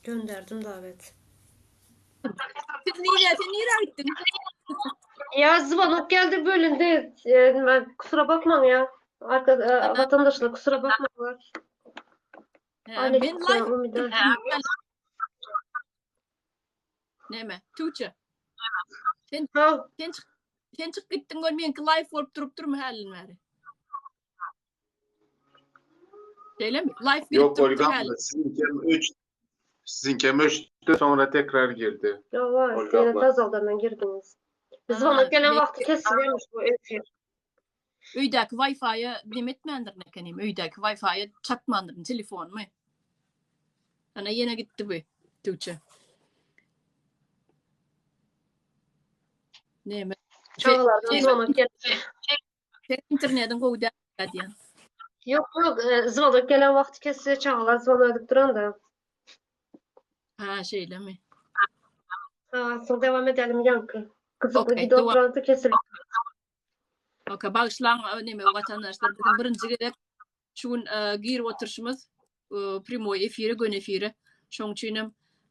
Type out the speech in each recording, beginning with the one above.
Gönderdim davet. Siz nirä, sen nirä gitdiň? Ya zvonok geldi bölündi. E, ben kusura bakmaň ya. Arka, e, vatandaşlar kusura bakmaňlar. He, Aleyküm men selam live Umida. Näme? Tuğçe. Sen Ha, sen çyk sen çykyp gitdiň gör meňki live bolup durup durmy hälden bäri? Şeýlemi? Live girip Yok durup Olga dur häli. abla sizinkem 3 sizinkem 3'tü sonra tekrar girdi. ya var. Olga Yine abla. tazaldan girdiniz. Ha, Zvonok gelen men vakti kesiliyormuş bu efir. öýdäki Wi-Fi-ýa neme etmändirin ekenim. Öýdäki Wi-Fi-ýa çatmandyryn telefonymy. Ana ýene gitdi bu Tuğçe. Näme? Sen, Çağlardan sen, zvonok geldi. sen internetiň gowy däl diýýän. Yok yok e, zvonok gelen vakti kesiliyor. Çağlar zvonok edip duran da. Ha, şeýlemi? Ha, sonra devam edelim yankı. Kızıklı Okey, gidip dowam. oturan da kesiliyor. Okey, bagyşlaň neme watandaşlar biziň birinji gezek şu gün e, girip oturyşymyz e, primoý efire, göni efire. Şoň üçin hem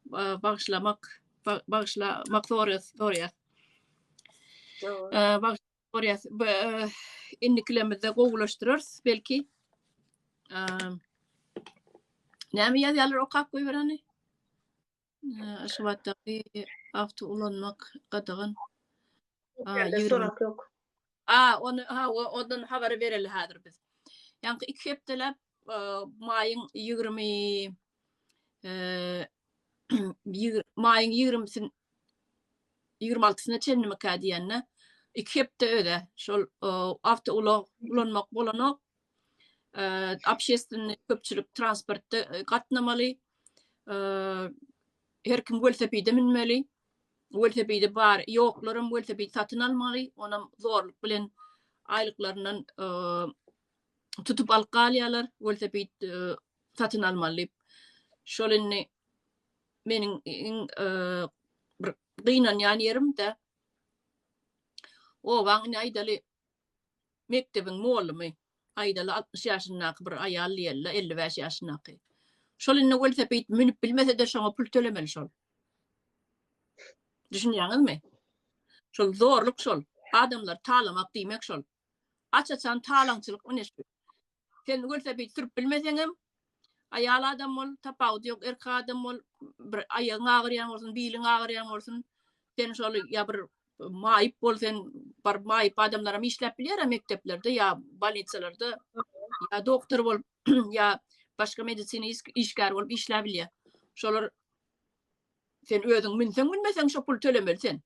e, bagyşlamak bagyşlamak soraýas, soraýas. Tamam. E, bagyş soraýas. Bu, e, indikilerimizde gowulaşdyrarys belki. E, näme ýazýarlar okap goýbereni? E, Aşgabatdaky awto ulanmak gadagan. A, Yerde 20 sorak yok. A, ony ha, ondan habary bereli häzir biz. Ýaňky iki hepdeläp e, maýyň 20 e, maýyň 20-sin 26-syna çenlimikä diýende iki hepde öde şol e, awtoulag ulanmak bolanok. E, общественный köpçülik transportda e, gatnamaly. E, her kim welosipede münmeli. Welosipedi bar, ýoklaram welosiped satyn almaly, onam zorluk bilen aýlyklaryndan tutup alyp galýarlar, welosiped satyn almaly diýip. Şol indi meniň iň bir gynanýan ýerim-de, obaň indi aýdaly mekdebiň mollumy, aýdaly 60 ýaşyndaky bir aýal diýeli-le, 55 ýaşyndaky. Şol indi welosiped münüp bilmese-de şoňa pul tölemeli şol. Düşünýäňizmi? Şol zorluk şol. Adamlary talamak diýmek şol. Aç-açan talaňçylyk ine şu. Sen welosiped sürüp bilmeseňem, aýal adam bol, tapawudy ýok, erkek adam bol, bir aýagyň agyrýan bolsun, biliň agyrýan bolsun, sen şol ýa bir maýyp bol sen baryp maýyp adamlaram işläp bilýär mekdeplerde ýa bolnisalarda ýa doktor bolup ýa başga medisina işgäri bolup işläp bilýär. Şolar sen özüň münseň münmeseň şo pul tölemeli sen.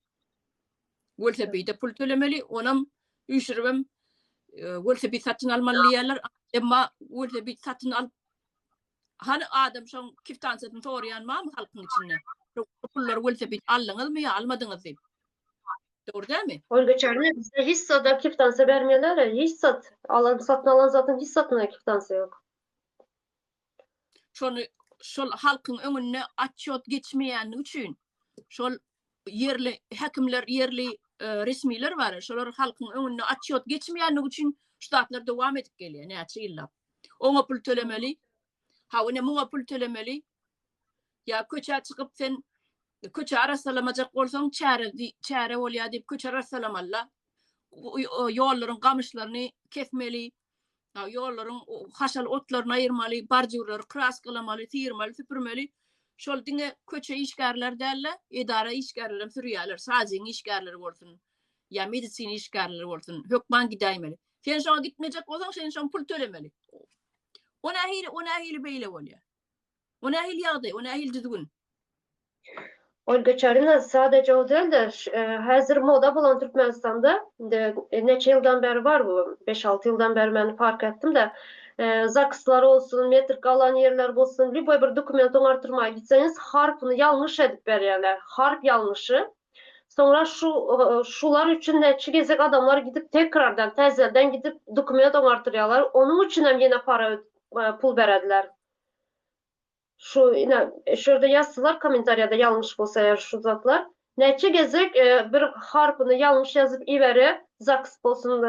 Welosipede pul tölemeli, onam üýşüribem e, welosiped satyn almaly diýýärler. Emma welosiped satyn alyp hany adam şoň kwitansiýasyny soraýan barmy halkyň içinde? Şo pullary welosiped aldyňyzmy ýa almadyňyz diýip. Dogry dälmi? Olga Çarne bizde hiç zada kiftansa bermeýärler. Hiç zat. Alan satyn alan zatyň hiç zatyna kiftansa ýok. Şony şol halkyň öňünde atçot geçmeýänligi üçin şol ýerli häkimler, ýerli e, resmiler bar. Şolar halkyň öňünde atçot geçmeýänligi üçin şu zatlar dowam edip gelýär näçe ýyllap. Oňa pul tölemeli. Ha, ine muňa pul tölemeli. Ýa köçä çykyp sen köçe arassalamajak bolsaň çäre çäre bolýar diýip köçe arassalamaly. Ýollaryň gamyşlaryny kesmeli. Ýollaryň haşal otlaryny aýyrmaly, bardýurlary kraskalamaly, syrmaly, süpürmeli. Şol diňe köçe işgärleri däl-de, edara işgärleri hem sürýärler. Sajiň işgärleri bolsun, ýa medisina işgärleri bolsun, hökman gidäýmeli. Sen şoňa gitmejek bolsaň, sen şoňa pul tölemeli. O nähili, o nähili beýle bolýar? O nähili ýagdaý, o nähili düzgün? Olga Çarina sadece o däl-de, häzir moda bolan Türkmenistanda, indi näçe ýyldan bäri bar bu, beş-alty ýyldan bäri men fark etdim-de, zakslar bolsun, metrika alan ýerler bolsun, lýuboý bir dokument oňartyrmaga gitseňiz, harpyny ýalňyş edip berýärler, harp ýalňyşy. Soňra şu şular üçin näçe gezek adamlar gidip tekrardan, täzeden gidip dokument oňartyrýarlar, onuň üçinem ýene para pul berediler. Şu ine şu ýerde ýazsalar kommentariýada ýalňyş bolsa eger şu zatlar. Näçe gezek bir harpyny ýalňyş ýazyp ibere zaks bolsun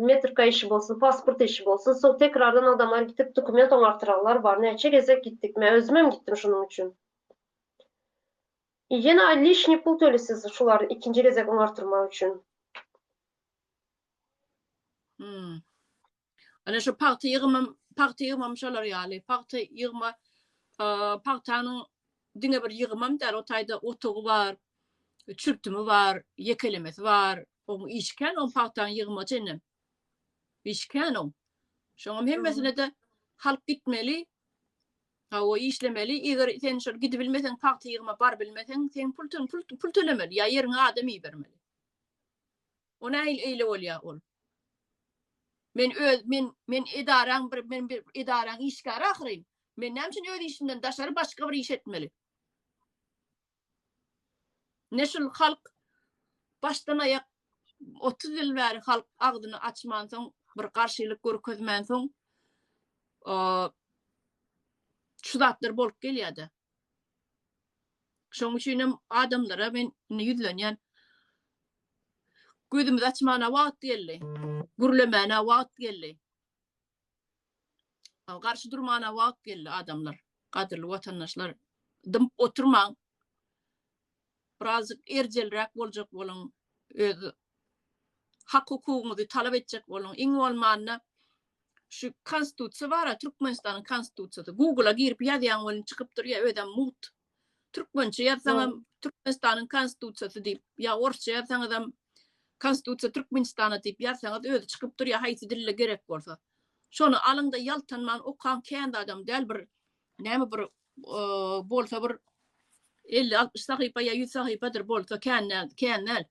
metrika işi bolsun pasport işi bolsun soň tekrardan adamlar gidip dokument oňartyrarlar bar näçe gezek gitdik men özümem gitdim şunuň üçin. Ýene lişniý pul tölesiz şulary ikinji gezek oňartyrmak üçin. Hmm. Ana şu pagta ýygymam, pagta ýygymam şolar ýaly. Pagta ýygma, pagtanyň diňe bir ýygymam däl, o taýda otagy bar, çürtümi bar, ýekelemesi bar. Oň işi kän, oň pagtanyň ýygyma çenlem. Işi kän oň. Şoňam hemmesine-de halk gitmeli, hawa işlemeli. Eger sen şol gidibilmeseň, pagta ýygyma barybilmeseň, sen pul pul pul tölemeli ýa ýeriňe adam ibermeli. O nähili eýle bolýar ol? Men öz men men edaraň bir men bir edaraň işgäri ahyryn. Men näme üçin öz işimden daşary başga bir iş etmeli? Ne şul halk başdan aýak 30 ýyl bäri halk agzyny açmansoň, bir garşylyk görkezmänsoň, şu zatlar bolup gelýär-de. Şoň üçin hem adamlara men indi ýüzlenýän. Gözümizi açmana wagt geldi. Gürlemäne wagt geldi. Garşy durmana wagt geldi adamlar. Gadyrly watandaşlar, dymyp oturmaň. Birazjyk erjelräk boljak boluň. Öz hak-hukugyňyzy talap etjek boluň. Iň bolmanda şu konstitusiýa bar-a, Türkmenistanyň konstitusiýasy. Google-a girip ýazýaň welin çykyp durýar, özem mugt. Türkmençe ýazsaňam Türkmenistanyň konstitusiýasy diýip, ýa orsça ýazsaňyzam Konstitusiýa Türkmenistana diýip ýazsaňyz özi çykyp durýar haýsy dilde gerek bolsa. Şony alyň-da ýaltanman okaň kän zadam däl bir näme bir bolsa bir 50-60 sahypa ýa 100 sahypadyr bolsa kän däl, kän däl.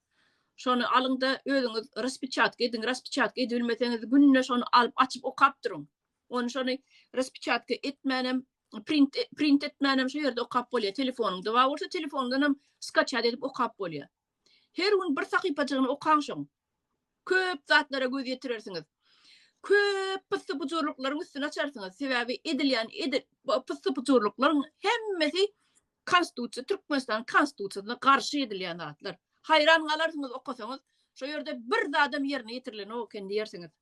Şony alyň-da özüňiz raspeçatka ediň, raspeçatka edibilmeseňiz günde şony alyp açyp okap duruň. Ony şony raspeçatka etmänem print print etmänem şu ýerde okap bolýar. Telefonyňda bar bolsa telefondanam skaçat edip okap bolýar. Her gün bir sahypajygyny okaň şoň. Köp zatlara göz ýetirersiňiz. Köp pyssy-pujurlyklaryň üstüni açarsyňyz. Sebäbi edilýän edil pyssy-pujurlyklaryň hemmesi Konstitusiýa, Türkmenistanyň Konstitusiýasyna garşy edilýän zatlar. Haýran galarsyňyz okasaňyz, şo ýerde bir zadam ýerine ýetirilenok eken diýersiňiz.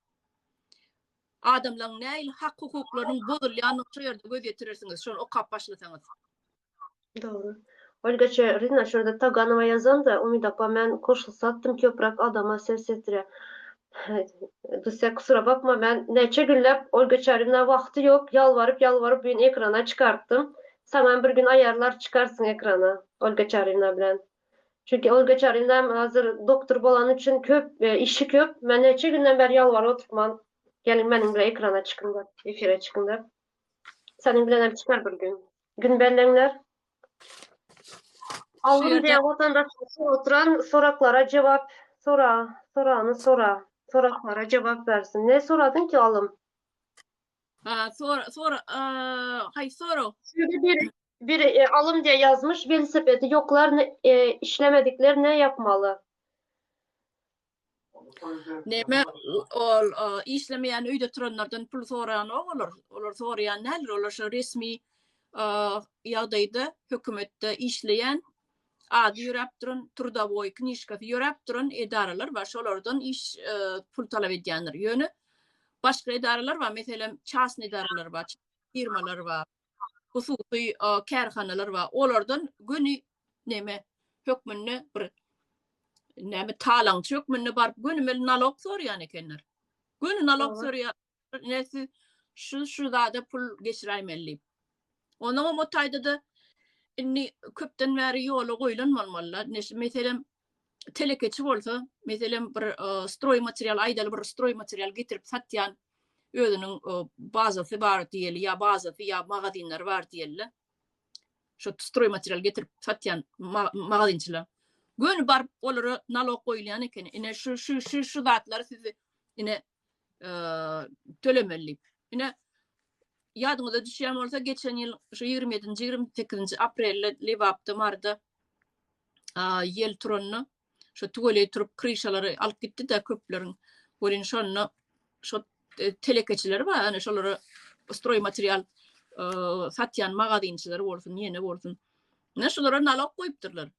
Adamlaryň nähili hak-hukuklarynyň bozulýanyny şo ýerde göz ýetirersiňiz, şony okap başlasaňyz. Dogry. Olga Çerina şurada Taganowa ýazanda Umyt apa men goşulsatdym köpräk adama ses ýetirýär. Dusya kusura bakma men näçe günläp Olga Çerina wagty ýok ýalbaryp ýalbaryp bu gün ekrana çykartdym. Saňam bir gün aýarlar çykarsyň ekrana Olga Çerina bilen. Çünki Olga Çerina hem hazir doktor bolany üçin köp işi köp. Men näçe günden bäri ýalbaryp oturman geliň meniň bilen ekrana çykyň diýip efire çykyň diýip. Seniň bilenem çykar bir gün. Gün belleňler. Alym diýen watandaşlar oturan soraklara jogap sora, sorany sora, soraklara jogap bersin. Ne soradyň ki alym? Ha, sor, sor, haýsy sorag? Şurada bir bir e, alym diye yazmış. Welosipedi ýoklar ne, e, işlemedikler ne yapmaly? Neme ol işlemeýän öýde oturanlardan pul soranok olar. Olar soraýan däldir. Olar şo resmi ýagdaýda hökümetde işleýän ady ýöräp duran trudowoý knižkasy ýöräp duran edaralar bar. Şolardan iş pul talap edýändir. Ýöne başga edaralar bar. Meselem, çasny edaralar bar, firmalar bar, hususy kärhanalar bar. Olardan göni neme hökmünde bir näme talaňçy hökmünde baryp gönümel nalog soraýan ekenler. Göni nalog soraýar. Ne siz şu şu zada pul geçiräýmeli diýip. Onuň o taýda-da indi köpden bäri ýola goýlan bolmalylar. Meselem, telekeçi bolsa, meselem bir e, stroý material aýdaly bir stroý material getirip satýan özüniň e, bazasy bar diýeli ýa bazasy ýa magazinleri bar diýeli. Şu stroý material getirip satýan magazinçiler. Göni baryp olara nalog goýulýan eken. Ine şu şu şu şu zatlary siz ine e, tölemeli diýip. Ine ýadyňyza düşýän bolsa geçen ýyl şu 27-nji 28-nji aprelde Lebapda, Maryda ýel turanda şo tüweleý turup kryşalary alyp gitdi-de köpleriň. Welin şonda şo e, telekeçiler bar, ýani şolara stroý material e, satýan magazinçiler bolsun, ýene bolsun. Ne şolara nalog goýupdyrlar.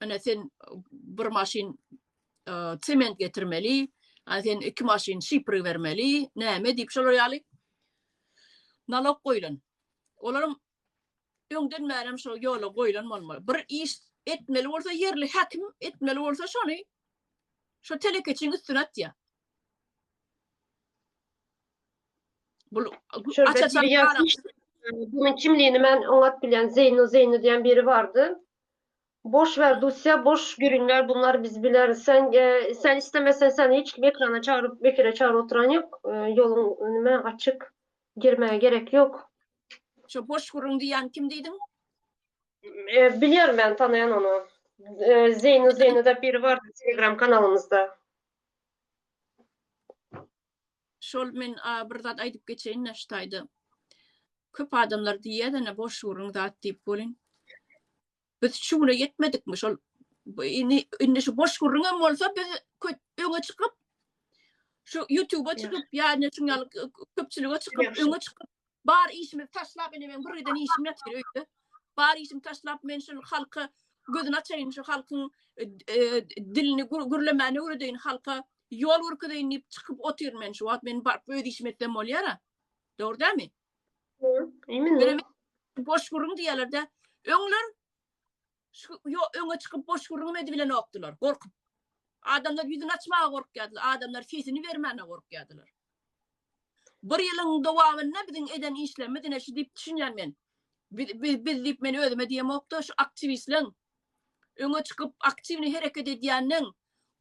Ene sen bir maşyn e, sement getirmeli, ane sen iki maşyn şipr bermeli, näme diýip şolar ýaly nalog goýlan. Olaryň. öňden bärem şo ýola goýlan bolmaly. Bir iş etmeli bolsa ýerli häkim etmeli bolsa şony şo telekeçiň üstüne atýar. Bul aç-açan Bunun kimliğini men oňat bilýän Zeýnu Zeýnu diýen biri bardy. Boş ver Dusya boş gürüňler bunlar biz bileris. Sen e, sen istemesen sen hiç kim ekrana çagyryp efire çagyryp oturan yok. E, ýoluň nime açyk. Girmäge gerek yok. Şo boş gürrüň diýýän kim diýdiň? E, bilýärin ben tanaýan ony. E, Zeýnu Zeýnu da biri bardy Telegram kanalymyzda. Şol men bir zat aýdyp geçeýin-de şu taýda. Köp adamlar diýýär-de boş gürrüň zat diýip welin. Biz şu güne ýetmedikmi? Şol indi indi şu boş gürrüň hem bolsa biz öňe çykyp şu YouTube'a çykyp ýa ne şuň ýaly köpçülige çykyp öňe çykyp bar işimizi taşlap indi men bir giden işim ýatyr öýde. Bar işimi taşlap men şu halka gözüni açaýyn şu halkyň e, e, dilini gürlemäni öwredeýin halka ýol görkezeýin diýip çykyp otyryn men şu wagt men baryp öz işimi etsem bolýar-a. Dogry dälmi? Imенно. Boş gürrüň diýerler-de. Öňler şu yo öňe çykyp boş gürrüňem edibilenokdylar, gorkup. Adamlar ýüzüni açmaga gorkýardylar, adamlar sesini bermäne gorkýardylar. Bir ýylyň dowamynda biziň eden işlerimiz ine şu diýip düşünýän men. Biz, biz, biz diýip men özüme diýemok-da, şu aktiwistleň öňe çykyp aktiwny hereket edýänleň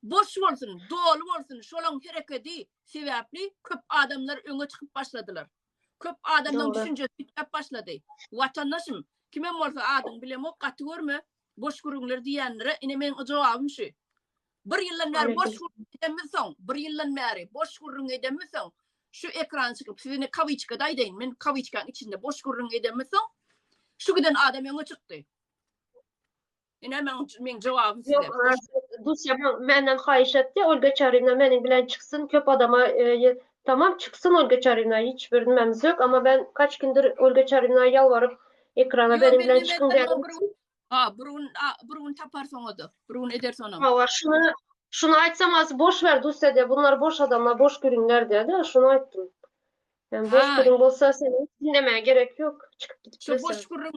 boş bolsun, doly bolsun, şolaň herekedi sebäpli köp adamlar öňe çykyp başladylar. Köp adamlaryň düşünjesi üýtgäp başlady. Watandaşym, kimem bolsa adyňy bilemok, gaty görme, boş gürrüňler diýýänlere ine meň jogabym şu. Bir ýyldan bäri boş gürrüň edemizsoň, bir ýyldan bäri boş gürrüň edemizsoň, şu ekrana çykyp, size ine kawiçkada aýdaýyn, men kawiçkaň içinde boş gürrüň edemizsoň, şu giden adam öňe çykdy. Ine meň meň jogabym size. Ýok, Dusýa menden haýyş etdi, Olga Çaryna meniň bilen çyksyn, köp adama e, tamam çyksyn Olga Çaryna, hiç bir nimemiz ýok, amma ben kaç gündür Olga Çaryna ýalbaryp ekrana Ýok, benim men bilen çykyň demezden diýdim. bir gün Ha, bir gün bir gün taparsyň o-da. Bir gün edersiň onam. Hawa, şuny şuny aýtsam az boş ver Dusýa diýe, bunlar boş adamlar, boş gürrüňler diýe-de, şuny aýtdym. Yani boş Ha. gürrüň bolsa seni dinlemäge gerek ýok, çykyp gidip Şu bilseň. boş gürrüň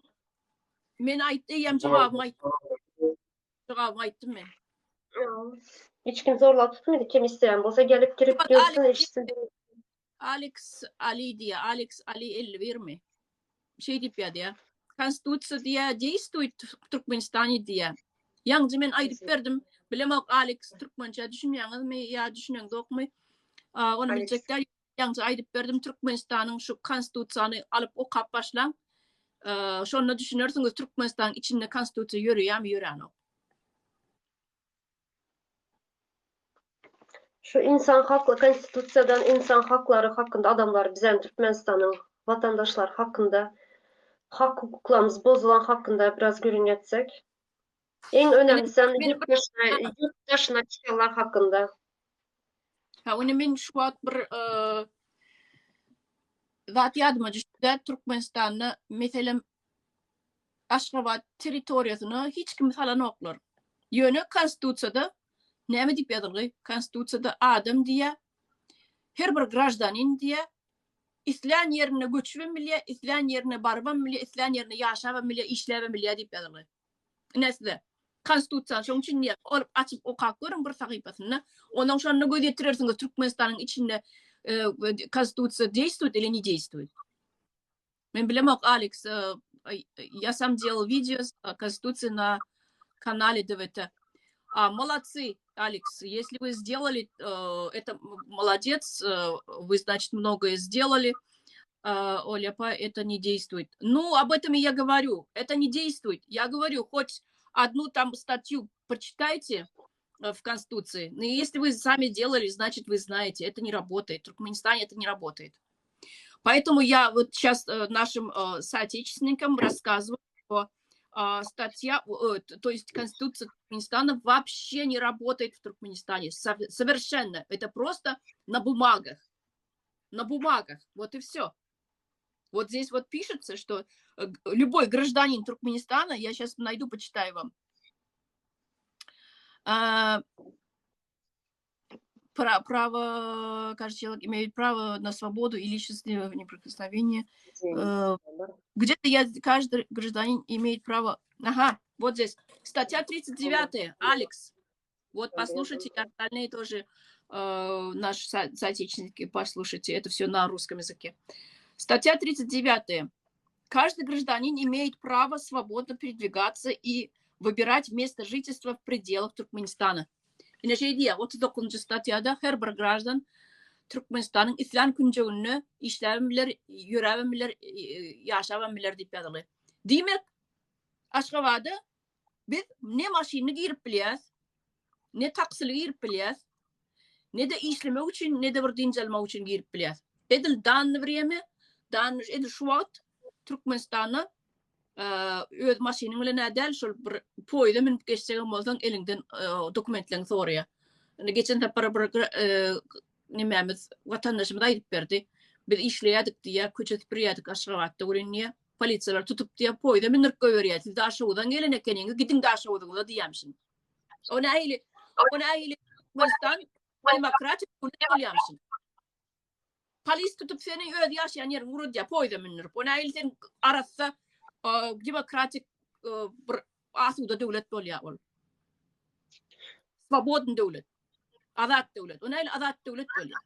Men aýtdy, eýýäm jogabymy aýtdym. Jogabymy aýtdym men. Hiç kim zorlap tutmady. Kim isteýän bolsa gelip girip görsün, eşitsin. Alex Ali diýýär. Alex Ali 51 mi? Şeý diýip ýazýar. Konstitusiýa diýýär, действует в Türkmenistane diýýär. Ýaňy men aýdyp berdim. Bilemok Alex türkmençä düşünýäňizmi ýa düşüneňzokmy? Ony biljek däl. Ýaňja aýdyp berdim Türkmenistanyň şu konstitusiýany alyp okap başlaň. Şonda düşünersiňiz Türkmenistanyň içinde konstitusiýa ýöreýärmi ýöränok. Şu insan hakly konstitusiýadan insan haklary hakynda adamlar bizem Türkmenistanyň watandaşlary hakynda hak hukuklarymyz bozulan hakynda biraz gürrüň etsek. Iň önemlisem ýurt daşyna ýurt daşyna çykanlar hakynda. Ha, ony men şu wagt bir zat ýadyma düşdi-de, Türkmenistanda meselem Aşgabat territoriýasyna hiç kimi salanoklar. Ýöne konstitusiýada näme diýip ýazylgy? Konstitusiýada adam diýýär, her bir graždanin diýýär, islän ýerine göçübem bilýär, islän ýerine barybam bilýär, islän ýerinde ýaşabam bilýär, işläbem bilýär diýip ýazylgy. Ine size. Konstitusiýany şoň üçin diýýär, ol açyp okap görüň bir sahypasynda. Ondan şonda göz ýetirersiňiz Türkmenistanyň içinde e, konstitusiýa действует или не действует. Men bilemok Alex, e, я сам делал видео с конституцией на канале ДВТ. А, молодцы, Алекс, если вы сделали, э, это молодец, вы, значит, многое сделали. Оля, это не действует. Ну, об этом и я говорю. Это не действует. Я говорю, хоть одну там статью прочитайте э, в Конституции. Но если вы сами делали, значит, вы знаете, это не работает. В Туркменистане это не работает. Поэтому я вот сейчас э, нашим э, соотечественникам рассказываю, что статья, то есть Конституция Туркменистана вообще не работает в Туркменистане. Совершенно. Это просто на бумагах на бумагах. Вот и все. Вот здесь вот пишется, что э, любой гражданин Туркменистана, я сейчас найду, почитаю вам. Право, каждый человек имеет право на свободу и личностное неприкосновение. Э, где-то я, каждый гражданин имеет право... Ага, вот здесь. Статья 39, Алекс. Вот послушайте, остальные тоже э, наши со соотечественники послушайте. Это все на русском языке. Статья 39. Каждый гражданин имеет право свободно передвигаться и выбирать место жительства в пределах Туркменистана. Ine şeý diýýär, 39-njy statýada her bir graždan Türkmenistanyň islän künjeginde işläbem biler, ýöräbem biler, ýaşabam biler diýip ýazylgy. Diýmek, Aşgabada biz ne maşynly girip bilýäs, ne taksili girip bilýäs, ne-de işlemek üçin, ne-de bir dynç almak üçin girip bilýäs. Edil danny wremýa, danny edil şu wagt Türkmenistanda öz maşynyň bilen-ä däl, şol bir poýeza münüp geçjegem bolsaň, eliňden dokumentleňi soraýar. Indi geçen sapar bir nemämiz, watandaşymyz aýdyp berdi. Biz işleýärdik diýýär, köçe süpürýärdik Aşgabatda welin diýýär, polisiýalar tutup diýýär, poýeza mündirip goýberýär. Siz Daşoguzdan gelen ekeniňiz, gidiň Daşoguzyňyza diýýärmişin. O nähili, o nähili Türkmenistan demokratik döwlet bolýarmyşyn. Polis tutup seni öz ýaşaýan ýeriňe ugradýar, poýza mündürip. O nähili sen arassa demokratik bir asuda döwlet bolýar ol. Swobodny döwlet. Azat döwlet. O nähili azat döwlet bolýar?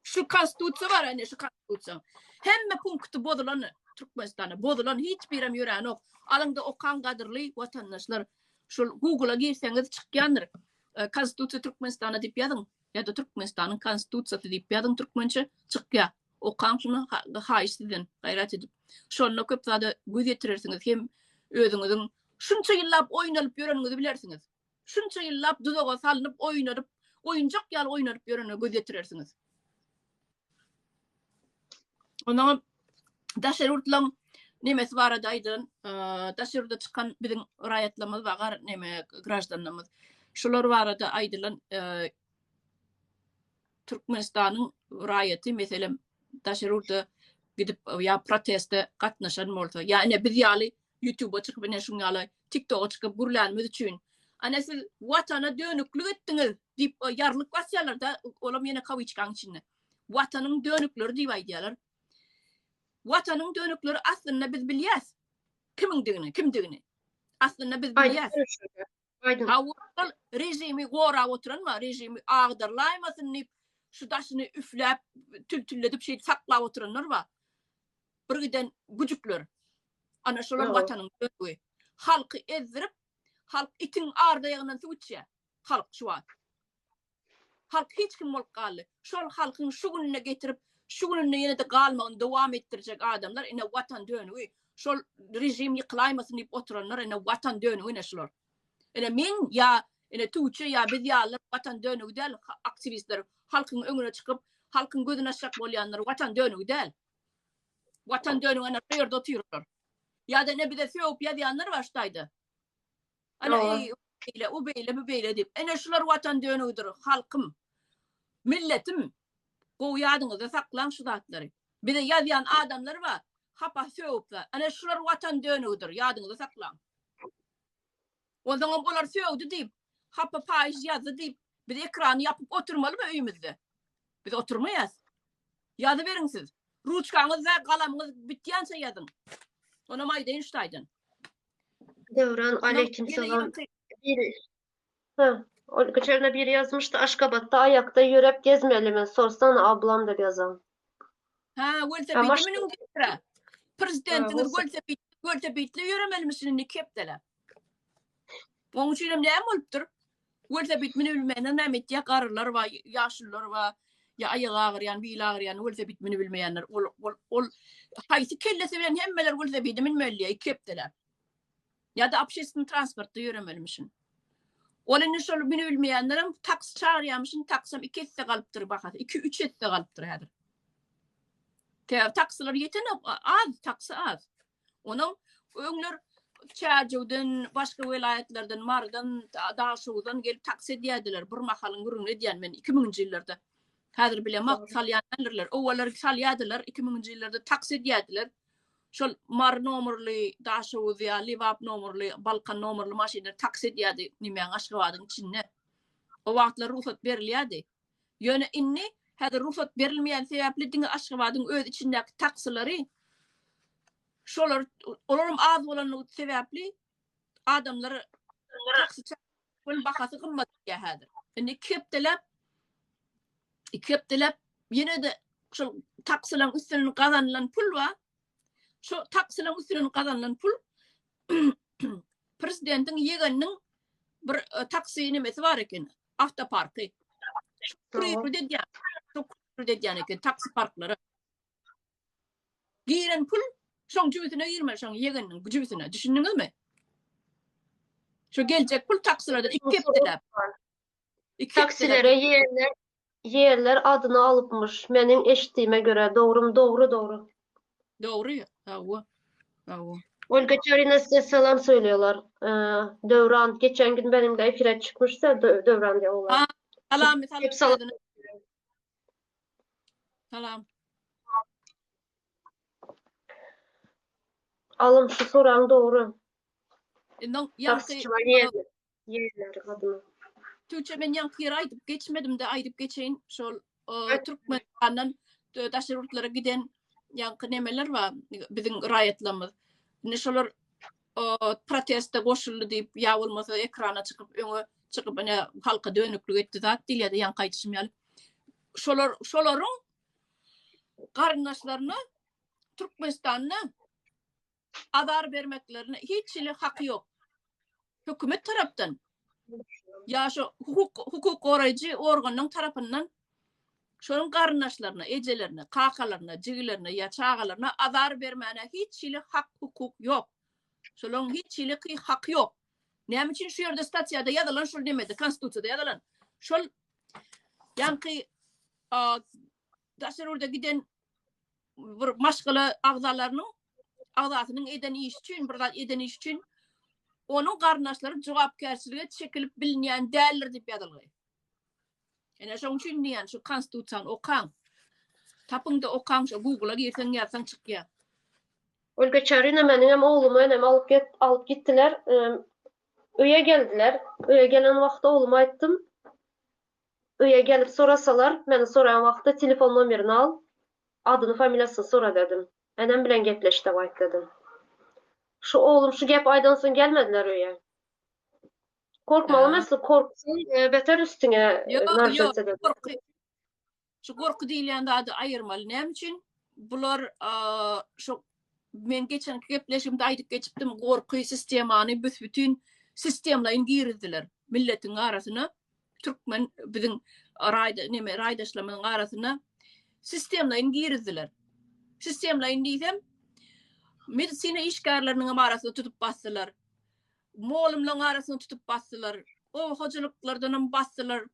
Şu konstitusiýa bar ine şu konstitusiýa. Hemme punkty bozulan Türkmenistanda bozulan hiç birem ýöränok. Alyňda okaň gadyrly watandaşlar. Şol Google-a girseňiz çykýandyr. Konstitusiýa Türkmenistanda diýip ýazyň. Ýa-da Türkmenistanyň Konstitusiýasy diýip ýazyň türkmençe çykýar. Okaň şuny haýyş sizden gaýrat edip. Şonda köp zada göz ýetirersiňiz hem özüňiziň şunça ýyllap oýnalyp ýöreniňizi bilersiňiz. Şunça ýyllap duzaga salnyp oýnalyp, oýunjak ýaly oýnalyp ýörene göz ýetirersiňiz. Ondan daşary ýurtlaryň nemesi barada aýdan, daşary ýurda çykan biziň raýatlarymyz bar, gar neme graždanlarymyz. Şular barada aýdylan Türkmenistanyň raýaty meselem daşary ýurda gidip ýa proteste gatnaşan bolsa, ýa ine biz ýaly YouTube-a çykyp ine şuň ýaly TikTok-a çykyp gürlänimiz üçin, ana siz watana dönüklik etdiňiz diýip ýarlyk basýarlar-da, olam ýene kawiçkaň içinde. Watanyň dönükleri diýip aýdýarlar. Watanyň dönükleri aslynda biz bilýäs kimiňdigini, kimdigini. Aslynda biz bilýäs. Hawa, ol režimi gorap oturan bar, režimi agdarylaýmasyn diýip, şu daşyny üfläp, tül-tülledip şeýdip saklap oturanlar bar. Bir giden güjükler. Ana şolar watanyň dönügi. Halky ezdirip, halk itiň ardaýagyndan suw içýär. Halk şu wagt. Halk hiç kim bolup galdy. Şol halkyň şu gününe getirip, şu gününde ýene-de galmagyny dowam etdirjek adamlar ine watan dönügi. Şol režim ýykylaýmasyn diýip oturanlar ine watan dönügi ine şular. Ine men ýa ine Tuğçe ýa biz ýalylar watan dönügi däl aktiwistler halkyň öňüne çykyp halkyň gözüni açjak bolýanlar watan dönügi däl. Watan dönügi ine şu ýerde otyrlar. Ýa-da ine bize sögüp ýazýanlar bar şu taýda. Ana eý, o beýle, o beýle, bu beýle diýip. Ene şular watan dönügidir, halkym, milletim. Gowy ýadyňyzda saklaň şu zatlary. Bize ýazýan adamlar bar, hapa sögüp zat. Ene şular watan dönügidir, ýadyňyzda saklaň. Onsoňam olar sögdi diýip, hapa paýyş ýazdy diýip, biz ekrany ýapyp oturmalymy öýümizde? Biz oturmaýas. Ýazyberiň siz. Ruçkaňyz we galamyňyz bitýänçä ýazyň. Onam aýdaýyn şu taýdan. Döwran aleýkim salam. Biri Ha, ol geçen biri ýazmyşdy Aşgabatda aýakda ýörep gezmelimi sorsana ablam diýip ýazan. Ha, welosipedli münüň diýipdir. Prezidentiňiz welosiped, welosipedli ýöremelimişin indi iki hepdeläp. Onuň üçin hem näme bolupdyr? Welosiped münübilmeýänler näme etýär? Garrylar bar, ýaşulular bar, ýa aýagy agyrýan, bili agyrýan, welosiped münübilmeýänler. Ol, ol, ol haýsy kellesi bilen hemmeler welosipede münmeli diýýär iki hepdeläp. Ýa-da общественный transportda ýöremelimişin. Ol indi şol münübilmeýänlerem taksi çagyrýarmyşyn, taksam iki esse galypdyr bahasy, iki-üç esse galypdyr häzir. Sebäbi taksiler ýetenok, az, taksi az. Onuň öňler Çärjewden, başga welaýatlardan, Marydan, Daşoguzdan gelip taksi edýärdiler. Bir mahalyň gürrüňini edýän men 2000-nji ýyllarda. Häzir bilemok, salýan däldirler. Owallar salýardylar, 2000-nji ýyllarda taksi edýärdiler. Şol Mary nomerli, Daşoguz ýa Lebap nomerli, Balkan nomerli maşynlar taksi edýärdi nemäň Aşgabadyň içinde. O wagtlar rugsat berilýärdi. Ýöne indi häzir rugsat berilmeýän sebäpli diňe Aşgabadyň öz içindäki taksilary şolar olaram az bolanlygy sebäpli adamlar taksi çakyp bahasy gymmat edýär häzir. Indi iki hepdeläp iki hepdeläp ýene-de şol taksilaryň üstünden gazanylan pul bar. Şo taksilaryň üstünden gazanylan pul prezidentiň ýegeniniň bir e, taksi nemesi bar eken, awtoparky. Şo edýän, şo edýän eken taksi parklara. Giren pul şoň jübüsine girmeli, şoň ýegeniniň jübüsine. Düşündiňizmi? Şo geljek pul taksilerden iki hepdeläp. Iki Taksilere ýegenler ýerler adyny alypmyş. Meniň eşitdiğime göre dogrum dogry dogry. Dogry, hawa. Hawa. Olga Çarina size salam söylüyorlar. Ee, Döwran geçen gün benimle efire çıkmıştı Dö- Döwran diye oğlan. Ha, salam, salam. Hep salam. Salam. Alım şu soran dogry. Indi ýaňky Taksiçiler ýerler. Ýerler adyny. Tüwçe men ýaňky ýeri aýdyp geçmedim-de aýdyp geçeýin. Şol Türkmenistandan daşary ýurtlara giden ýaňky nemeler bar biziň raýatlarymyz. Indi şolar proteste goşuldy diýip ýa bolmasa ekrana çykyp öňe çykyp ine halka dönüklik etdi zat diýilýär ýaňky aýdyşym ýaly. Şolar şolaryň garyndaşlaryna Türkmenistanda azar bermeklerine hiç hili haky ýok. Hökümet tarapdan ýa şu hukuk hukuk goraýjy organyň tarapyndan şonuň garyndaşlaryna, ejelerine, kakalaryna, jigilerine ýa çagalaryna azar bermäne hiç hili hak hukuk ýok. Şolaryň hiç hili haky ýok. Näme üçin şu ýerde statýada ýazylan şol nemede konstitusiýada ýazylan şol ýaňky daşary ýurda giden bir maşgala agzalarynyň agzasynyň eden işi üçin, bir zat eden işi üçin onuň garyndaşlary jogapkärçilige çekilip bilinýän däldir diýip ýazylgy. Ene şoň üçin diýýän şu konstitusiýany okaň. Tapyň-da okaň, şu Google-a girseň ýazsaň çykýar. Olga Çarina meniňem oglumy enem alyp get alyp gitdiler. Öýe geldiler. Öýe gelen wagty ogluma aýtdym. Öýe gelip sorasalar, meni soraýan wagty telefon nomerini al, adyny familiýasyny sora dedim. Enem bilen gepleş dep aýt dedim. Şu oglum şu gepi aýdansoň gelmediler öýe. Korkmaly mesle korksaň beter üstüňe narjat eder. Şu gorky diýilýän zady aýyrmaly. Näme üçin? Bular şu men geçenki gepleşigimde aýdyp geçipdim, gorky sistemany büs-bütin sistemlaýyn girizdiler milletiň arasyna. Türkmen biziň raýda neme raýdaşlarymyzyň arasyna sistemlaýyn girizdiler. Sistemlaýyn diýsem, medisina işgärleriniň hem arasyna tutup basdylar. Molumlaryň arasyna tutup basdylar. Oba hojalyklardanam basdylar.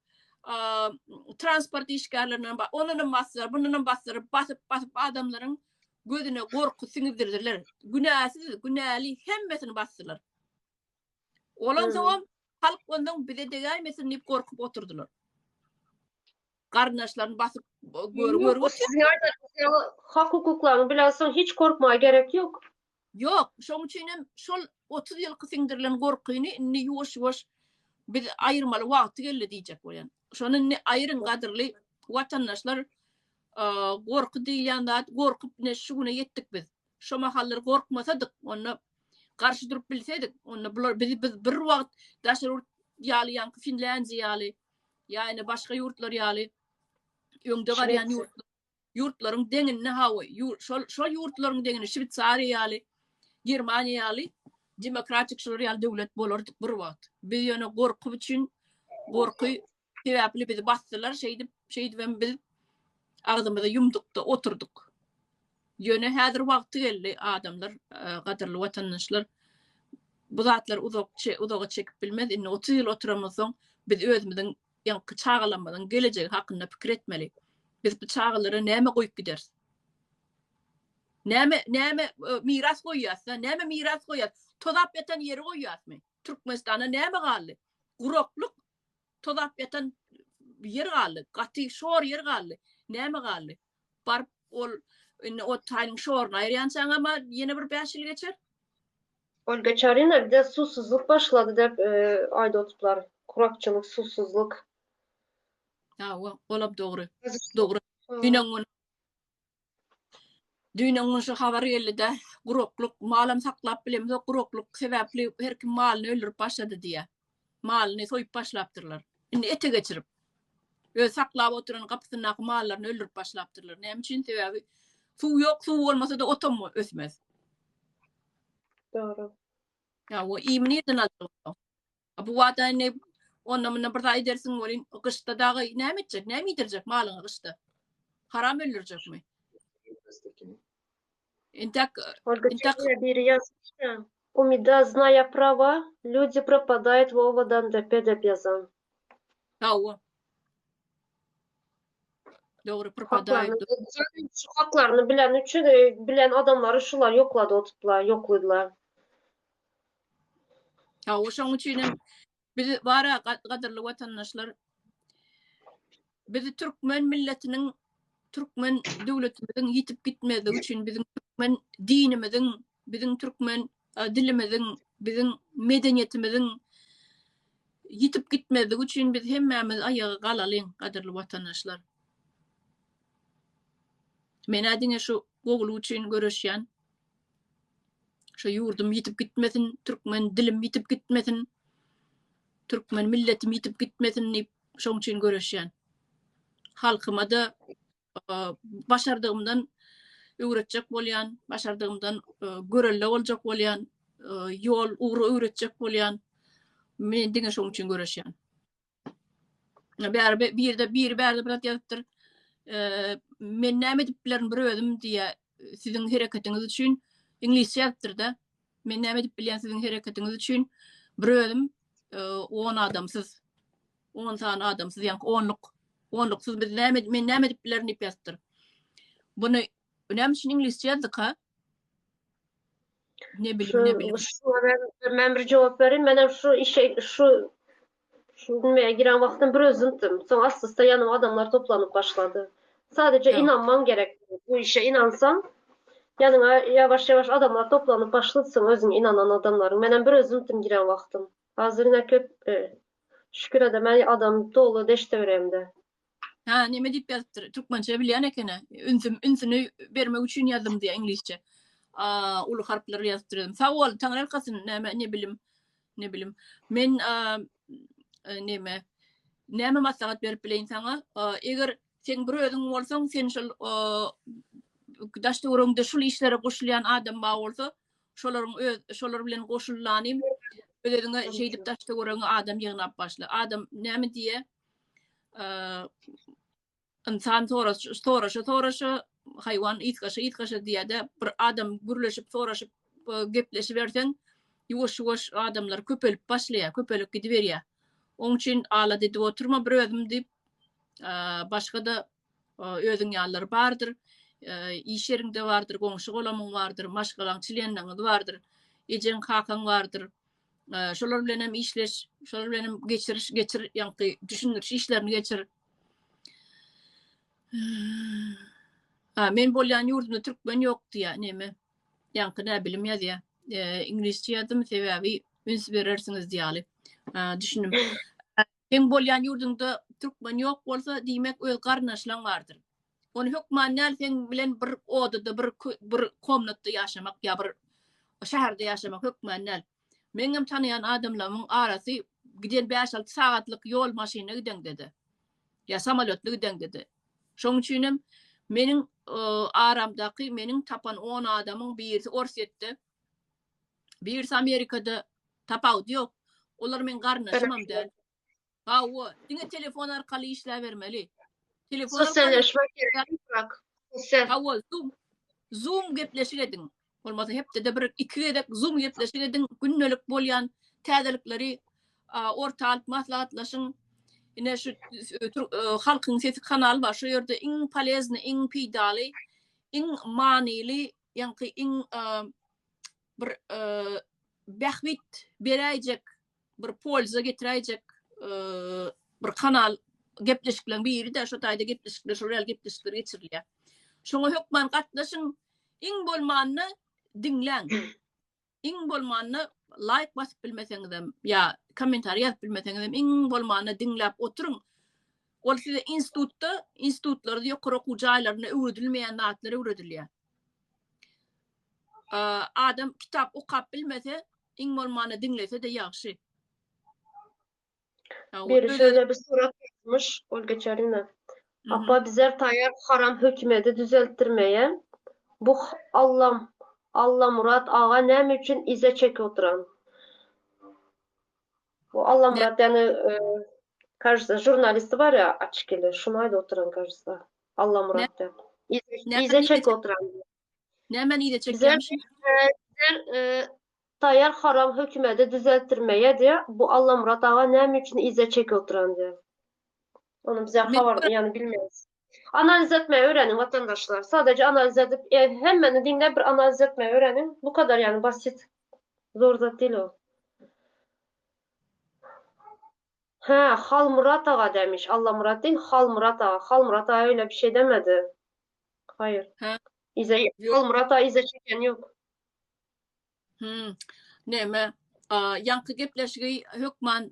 Transport işgärlerinden ondanam basdylar, bundanam basdylar. Basyp, basyp adamlaryň gözüne gorky siňdirdiler. Günäsiz, günäli hemmesini basdylar. Olansoňam halk ondan bize degäýmesin diýip gorkup oturdylar. Garyndaşlaryny basyp gör görüp otyr. Siziň aýdanyňyz ýaly hak hukuklaryňy bilensoň hiç gorkmaga gerek ýok. Ýok, şoň üçin hem şol 30 ýylky siňdirilen gorkyny indi ýuwaş-ýuwaş biz aýyrmaly wagty geldi diýjek bolýan. Şony indi aýyryň gadyrly watandaşlar. Gorky diýilýän zat, gorkup ine şu güne ýetdik biz. Şo mahallar gorkmasadyk, onda garşy durup bilsedik, onda bular bizi biz bir wagt daşary ýurt ýaly ýaňky Finlýandiýa ýaly ýa ine başga ýurtlar ýaly öňde barýan ýurt ýurtlaryň deňinde hawa şol şol ýurtlaryň deňinde Şweýsariýa ýaly, Germaniýa ýaly demokratik şolar ýaly döwlet bolardyk bir wagt. Biz ýöne gorky üçin gorky sebäpli bizi basdylar, şeýdip şeýdibem biz agzymyzy ýumdukda oturdyk. Ýöne häzir wagty geldi adamlar, gadyrly watandaşlar bu zatlar uzak uzaga çekip bilmez. Indi 30 ýyl oturamyzsoň biz özümiziň ýaňky çagalarymyzyň gelejegi hakynda pikir etmeli. Biz bu çagalara näme goýup gideris? Näme näme e, miras goýýas-da? Näme miras goýýas? Tozap ýatan ýeri goýýasmy? Türkmenistanda näme galdy? Guraklyk, tozap ýatan ýer galdy. Gaty şor ýer galdy. Näme galdy? Baryp ol indi o taýyň şoruny aýyrýançaň ama ýene bir 5 ýyl geçer. Olga Çarina bir de susuzluk başlady dep aýdyp otyplar. Kurakçylyk, susuzluk. Hawa, olam dogry. Dogry. Düýnen gün Düýnen gün şu habar geldi-de, guraklyk, malam saklap bilemzok, guraklyk sebäpli her kim malyny öldürip başlady diýýär. Malyny soýup başlapdyrlar. Indi ete geçirip. Öz saklap oturan gapysyndaky mallaryny öldürip başlapdyrlar. Näme üçin? Sebäbi suw ýok, suw bolmasa-da otam ösmez. Dogry. Ýa o iými nirden aljak? Bu wada indi onda munda bir zat edersiň welin gyşda dagy näme etjek? Näme iýdirjek malyňy gyşda? Haram öldürjekmi? Intak intak biri ýazmyş. Umida znaýa prawa, люди propadaýat Wowadan depe dep ýazan. Hawa. Dogry propadaýat. Şu haklaryny bilen üçin bilen adamlary şular ýoklady otuplar, ýoklydylar. Hawa, şoň üçin hem biz bara gadyrly watandaşlar bizi türkmen milletiniň türkmen döwletimiziň ýitip gitmezligi üçin biziň türkmen dinimiziň, biziň türkmen dilimiziň, biziň medeniýetimiziň ýitip gitmezligi üçin biz hemmämiz aýaga galalyň gadyrly watandaşlar. Men-ä diňe şu gowulyk üçin göreşýän. Şu ýurdum ýitip gitmesin, türkmen dilim ýitip gitmesin, türkmen milletim ýitip gitmesin diýip, şoň üçin göreşýän. Halkyma-da başardygymdan öwretjek bolýan, başardygymdan görelde boljak bolýan, ýol ugry öwretjek bolýan. Men diňe şoň üçin göreşýän. Bäri birde biri bärde bir zat ýazypdyr. Men näme edip bilerin bir özüm diýä siziň hereketiňiz üçin iňlisçe ýazypdyr-da. Men näme edip bilýän siziň hereketiňiz üçin bir özüm 10 adamsyz 10 sany adamsyz ýa onluk onluksyz biz näme men näme edip bilerin diýip ýazypdyr. Buny näme üçin iňlisçe ýazdyka? Ne bilim, ne bilim. Şu men bir jogap bereyim. Men hem şu işe şu şu nümeye giren wagtym bir özümdim. Soň aslysta ýanyma adamlar toplanyp başlady. Sadece inanman gerek. Bu işe inansaň, ýanyňa ýavaş-ýavaş adamlar toplanyp başladsyň, özüňe inanan adamlaryň. Men hem bir özümdim giren wagtym. Hazır ine köp e, şükür edemän adam doly deşteweremde. Ha, neme diýip ýazypdyr? Türkmençe bilýän ekeni. Ünsüm, ünsüni bermek üçin ýazdym diýýär iňlisçe. A, uly harplar ýazypdyr dedim. Sag bol, Taňry ýalkasyn. Näme, ne bilim. Ne bilim. Men a, e, neme näme maslahat berip bileýin saňa? Eger sen bir özüň bolsaň, sen şol daş töweregiňde şul işlere goşulýan adam bar bolsa, şolaryň öz şolar bilen goşullanym öz-özüňe şeýdip daş töweregiňe adam ýygnap başla. Adam näme diýe? Ynsan soraşa soraşa, haýwan ysgaşa ysgaşa diýýär-de, bir adam gürleşip soraşyp gepleşiberseň, ýuwaş-ýuwaş adamlar köpelip başlaýar, köpelip gidiberýär. Oň üçin alada edip oturma bir özüm diýip, başga-da özüň ýalylar bardyr. Iş ýeriňde bardyr, goňşy-golamyň bardyr, maşgalaň çlenleriňiz bardyr, ejeň, kakaň bardyr. Şolar bilen hem işleş, şolar bilen hem geçiriş, geçir, ýaňky düşündiriş işlerini geçir. Ha, men bolýan ýurdumda türkmen ýok diýýär, neme? Ýaňky näbilim ýazýar. Iňlisçe ýazdym, sebäbi üns berersiňiz diýaly. Düşündim. Seň bolýan ýurduňda türkmen ýok bolsa, diýmek öz garyndaşlaň bardyr. Ony hökman däl seň bilen bir odada, bir bir komnatda ýaşamak ýa bir şäherde ýaşamak hökman däl. Meňem tanaýan adamlarymyň arasy giden bäş-alty sagatlyk ýol maşynda gideňde-de, ýa samolýotda gideňde-de. Şoň üçinem meniň aramdaky meniň tapan on adamyň birisi Orsýetde, birisi Amerikada, tapawudy ýok. Olar meň garyndaşymam däl. Hawa, diňe telefon arkaly işläbermeli. Telefon arkaly. Sosyalleşmek gerek bak. Sosyal. Hawa, Zoom. Zoom gepleşik ediň. Bolmasa hepdede bir iki gezek Zoom gepleşik ediň. Gündelik bolýan täzelikleri orta alyp maslahatlaşyň. Ine şu Halkyň sesi kanaly bar. Şu ýerde iň polezny, iň peýdaly, iň manyly, ýaňky iň bir bähbit beräýjek bir polza getiräýjek bir kanal gepleşikleriň biri-de şo taýda gepleşikler şol ýaly gepleşikler geçirilýär. Şoňa hökman gatnaşyň, iň bolmanda diňläň. Iň bolmanda laýk basyp bilmeseňizem ýa kommentariý ýazyp bilmeseňizem iň bolmanda diňläp oturyň. Ol size institutda, institutlarda, ýokary okuw jaýlarynda öwredilmeýän zatlar öwredilýär. Adam kitap okap bilmese, iň bolmanda diňlese-de ýagşy. Biri şöyle bir surat ýazmyş, Olga Çarina. Apa bizler taýýar haram hökümedi düzeltdirmeye. Bu Allam Allamurat aga näme üçin yza çekip oturan? Bu Allamurat ýany kažется žurnalisti bar ya açkili, şuny aýdyp oturan kažется. Allamurat diýip. Yza çekip oturan. Nämeni yza çekýärmiş? Bizler Taýar haram hökümedi düzeltdirmeye diýä bu Allamyrat aga näme üçin yza çekip oturan diýä. Ony bize habar ýany bilmeýäs. Analiz etmeyi öwreniň watandaşlar. Sadece analiz edip e, hemmeni diňläp bir analiz etmeyi öwreniň. Bu kadar ýany basit. Zor zat değil o. Hä, Halmurat aga demiş. Allamyrat değil, Halmurat aga. Halmurat aga öyle bir şey demedi. Hayır. Hä. Iza Halmurat aga iza çeken yok. Hmm. Näme? Ýaňky gepleşigi hökman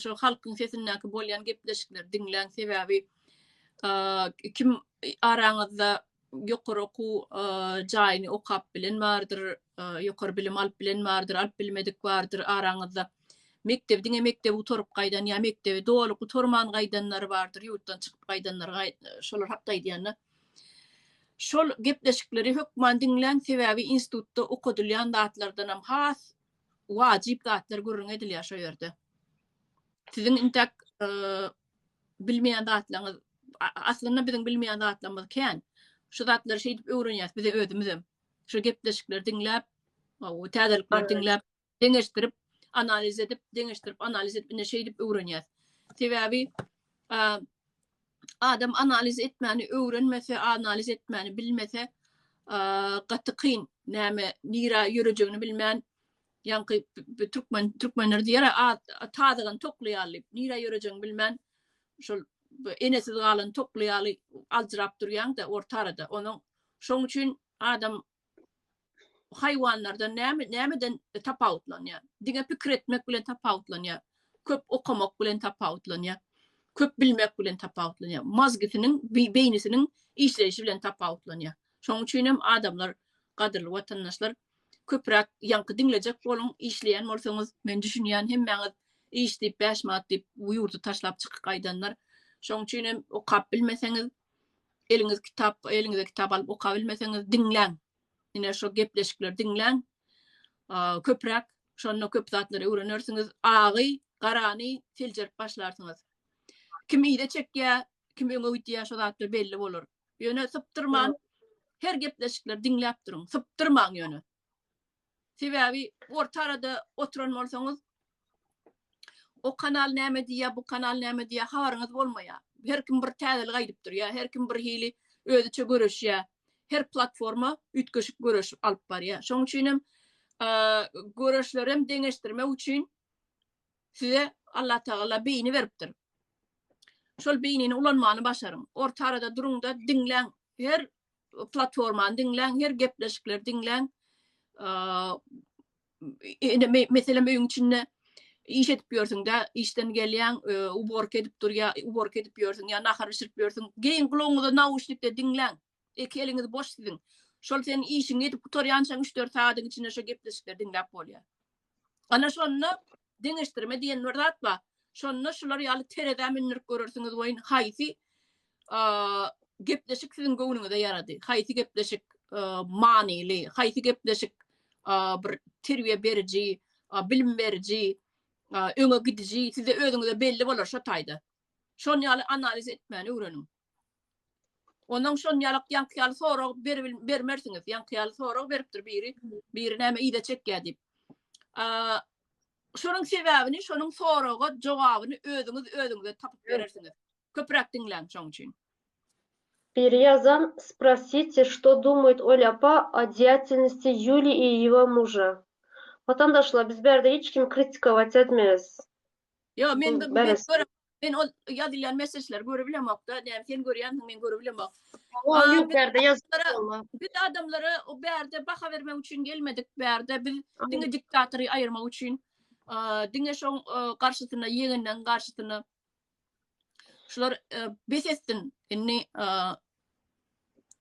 şo halkyň sesindäki bolýan gepleşikleri diňläň sebäbi kim araňyzda ýokary okuw jaýyny okap bilen bardyr, ýokary bilim alyp bilen bardyr, alyp bilmedik bardyr araňyzda. Mekdebi diňe mekdebi gutaryp gaýdan ýa mekdebi doly gutarman gaýdanlar bardyr, ýurtdan çykyp gaýdanlar şolar hakda aýdýan-da. Şol gepleşikleri hökman diňläň, sebäbi institutda okadylýan zatlardanam has wajyp zatlar gürrüň edilýär şo ýerde. Siziň intäk bilmeýän zatlaryňyz, aslynda biziň bilmeýän zatlarymyz kän. Şu zatlary şeýdip öwrenýäs bize özümizem. Şu gepleşikleri diňläp, täzelikleri diňläp, deňeşdirip, analiz edip, deňeşdirip, analiz edip, ine şeýdip öwrenýäs. Sebäbi adam analiz etmäni öwrenmese, analiz etmäni bilmese, gaty kyn, näme, nirä ýörejegini bilmän, ýaňky türkmen türkmenler diýer, tazygan tokly ýaly diýip, nirä ýörejegini bilmän, şol enesiz galan tokly ýaly aljyrap durýaň-da orta arada. Onuň şoň üçin adam haýwanlardan näme nämeden tapawutlanýar? Diňe pikir etmek bilen tapawutlanýar. Köp okamak bilen tapawutlanýar. Köp bilmek bilen tapawutlanýar. Mazgisiniň, beýnisiniň işleýşi bilen tapawutlanýar. Şonuň üçin hem adamlar, gadyrly watandaşlar, köpräk ýaňky diňlejek boluň, işleýän bolsaňyz, men düşünýän hemmäňiz iş diýip, 5 manat diýip bu ýurdy taşlap çykyp gaýdanlar. Şonuň üçin hem okap bilmeseňiz, Eliňiz kitap, eliňize kitap alyp okabilmeseňiz diňläň. Ine şo gepleşikleri diňläň. Köpräk şonda köp zatlary öwrenersiňiz. Agy, garany seljerip başlarsyňyz. Kim yza çekýär, kim öňe gidýär şo zatlar belli bolar. Ýöne sypdyrman her gepleşikleri diňläp duruň. Sypdyrmaň ýöne. Sebäbi orta arada oturan bolsaňyz o kanal näme diýýär, bu kanal näme diýýär, habaryňyz bolmaýar. Her kim bir täzelik aýdyp durýar, her kim bir hili özüçe göreşýär. Her platforma üýtgeşik göreş alyp barýar. Şonuň üçin hem göreşleri hem deňeşdirmek üçin size Allatagala beýni beripdir. Şol beýnini ulanmany başaryň. Orta arada duruň-da diňläň. Her platformany diňläň, her gepleşikleri diňläň. Ine, meselem, öýüň içinde iş edip ýörsüň-de, işden gelýäň, uborka edip durýa, uborka edip ýörsüň ýa nahar bişirip ýörsüň. Geýiň gulagyňyza nauşnikde diňläň. Eki eliňiz boş siziň. Şol sen işiňi edip gutarýançaň üç-dört sagadyň içinde şo gepleşikleri diňläp bolýar. Ana şonda deňeşdirme diýen bir zat bar. Şonda şular ýaly terezä mündürip görersiňiz welin haýsy gepleşik siziň göwnüňize ýarady? Haýsy gepleşik manyly, haýsy gepleşik bir terbiýe beriji, bilim beriji, öňe gidiji size özüňize belli bolar şo taýda. Şon ýaly analiz etmäni öwreniň. Ondan şon ýalak ýaňky ýaly sorag bermersiňiz. Ýaňky ýaly sorag beripdir biri. Biri näme yza çekýär diýip. Şonuň sebäbini, şonuň soraga jogabyny özüňiz özüňize tapyp berersiňiz. Köpräk diňläň şoň üçin. Biri ýazan, Sprosite, što думает Оля apa o деятельности Юли и его мужа. Watandaşlar, biz bärde hiç kimi kritikować etmeýäs. Ýok, men men men ol ýazylýan mesajlary görübilemokda. Näme sen görýänsiň, men görübilemok. Ýok, bärde ýazyp Biz adamlara o bärde baha bermek üçin gelmedik. Bärde biz diňe diktatory aýyrmak üçin, diňe şoň garşysyna, ýegenleň garşysyna. Şular bes etsin. Indi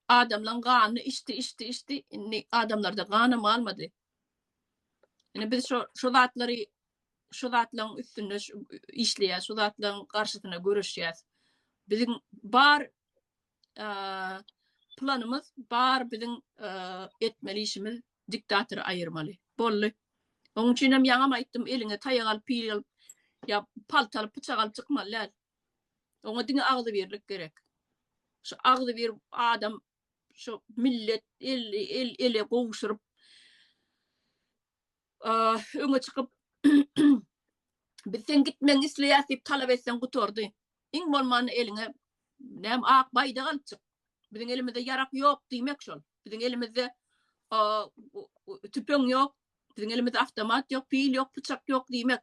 adamlaryň ganyny içdi, içdi, içdi. Indi adamlarda ganam galmady. Indi biz şo şo zatlary şo zatlaryň üstünde işleýäs, şo zatlaryň garşysyna göreşýäs. Biziň bar planymyz bar, biziň etmeli işimiz diktatory aýyrmaly. Boldy. Onuň üçin hem ýaňam aýtdym, eliňe taýak alyp, pil alyp, ýa palta alyp, pyçak alyp çykmaly däl. Oňa diňe agzybirlik gerek. Şu agzybir adam, şu millet el el ele gowşuryp öňe çykyp biz seň gitmegiňi isleýäs diýip talap etseň gutardy. Iň bolmanda eliňe näme ak baýdak alyp çyk. Biziň elimizde ýarak ýok diýmek şol. Biziň elimizde tüpeň ýok, biziň elimizde awtomat ýok, pil ýok, pyçak ýok diýmek.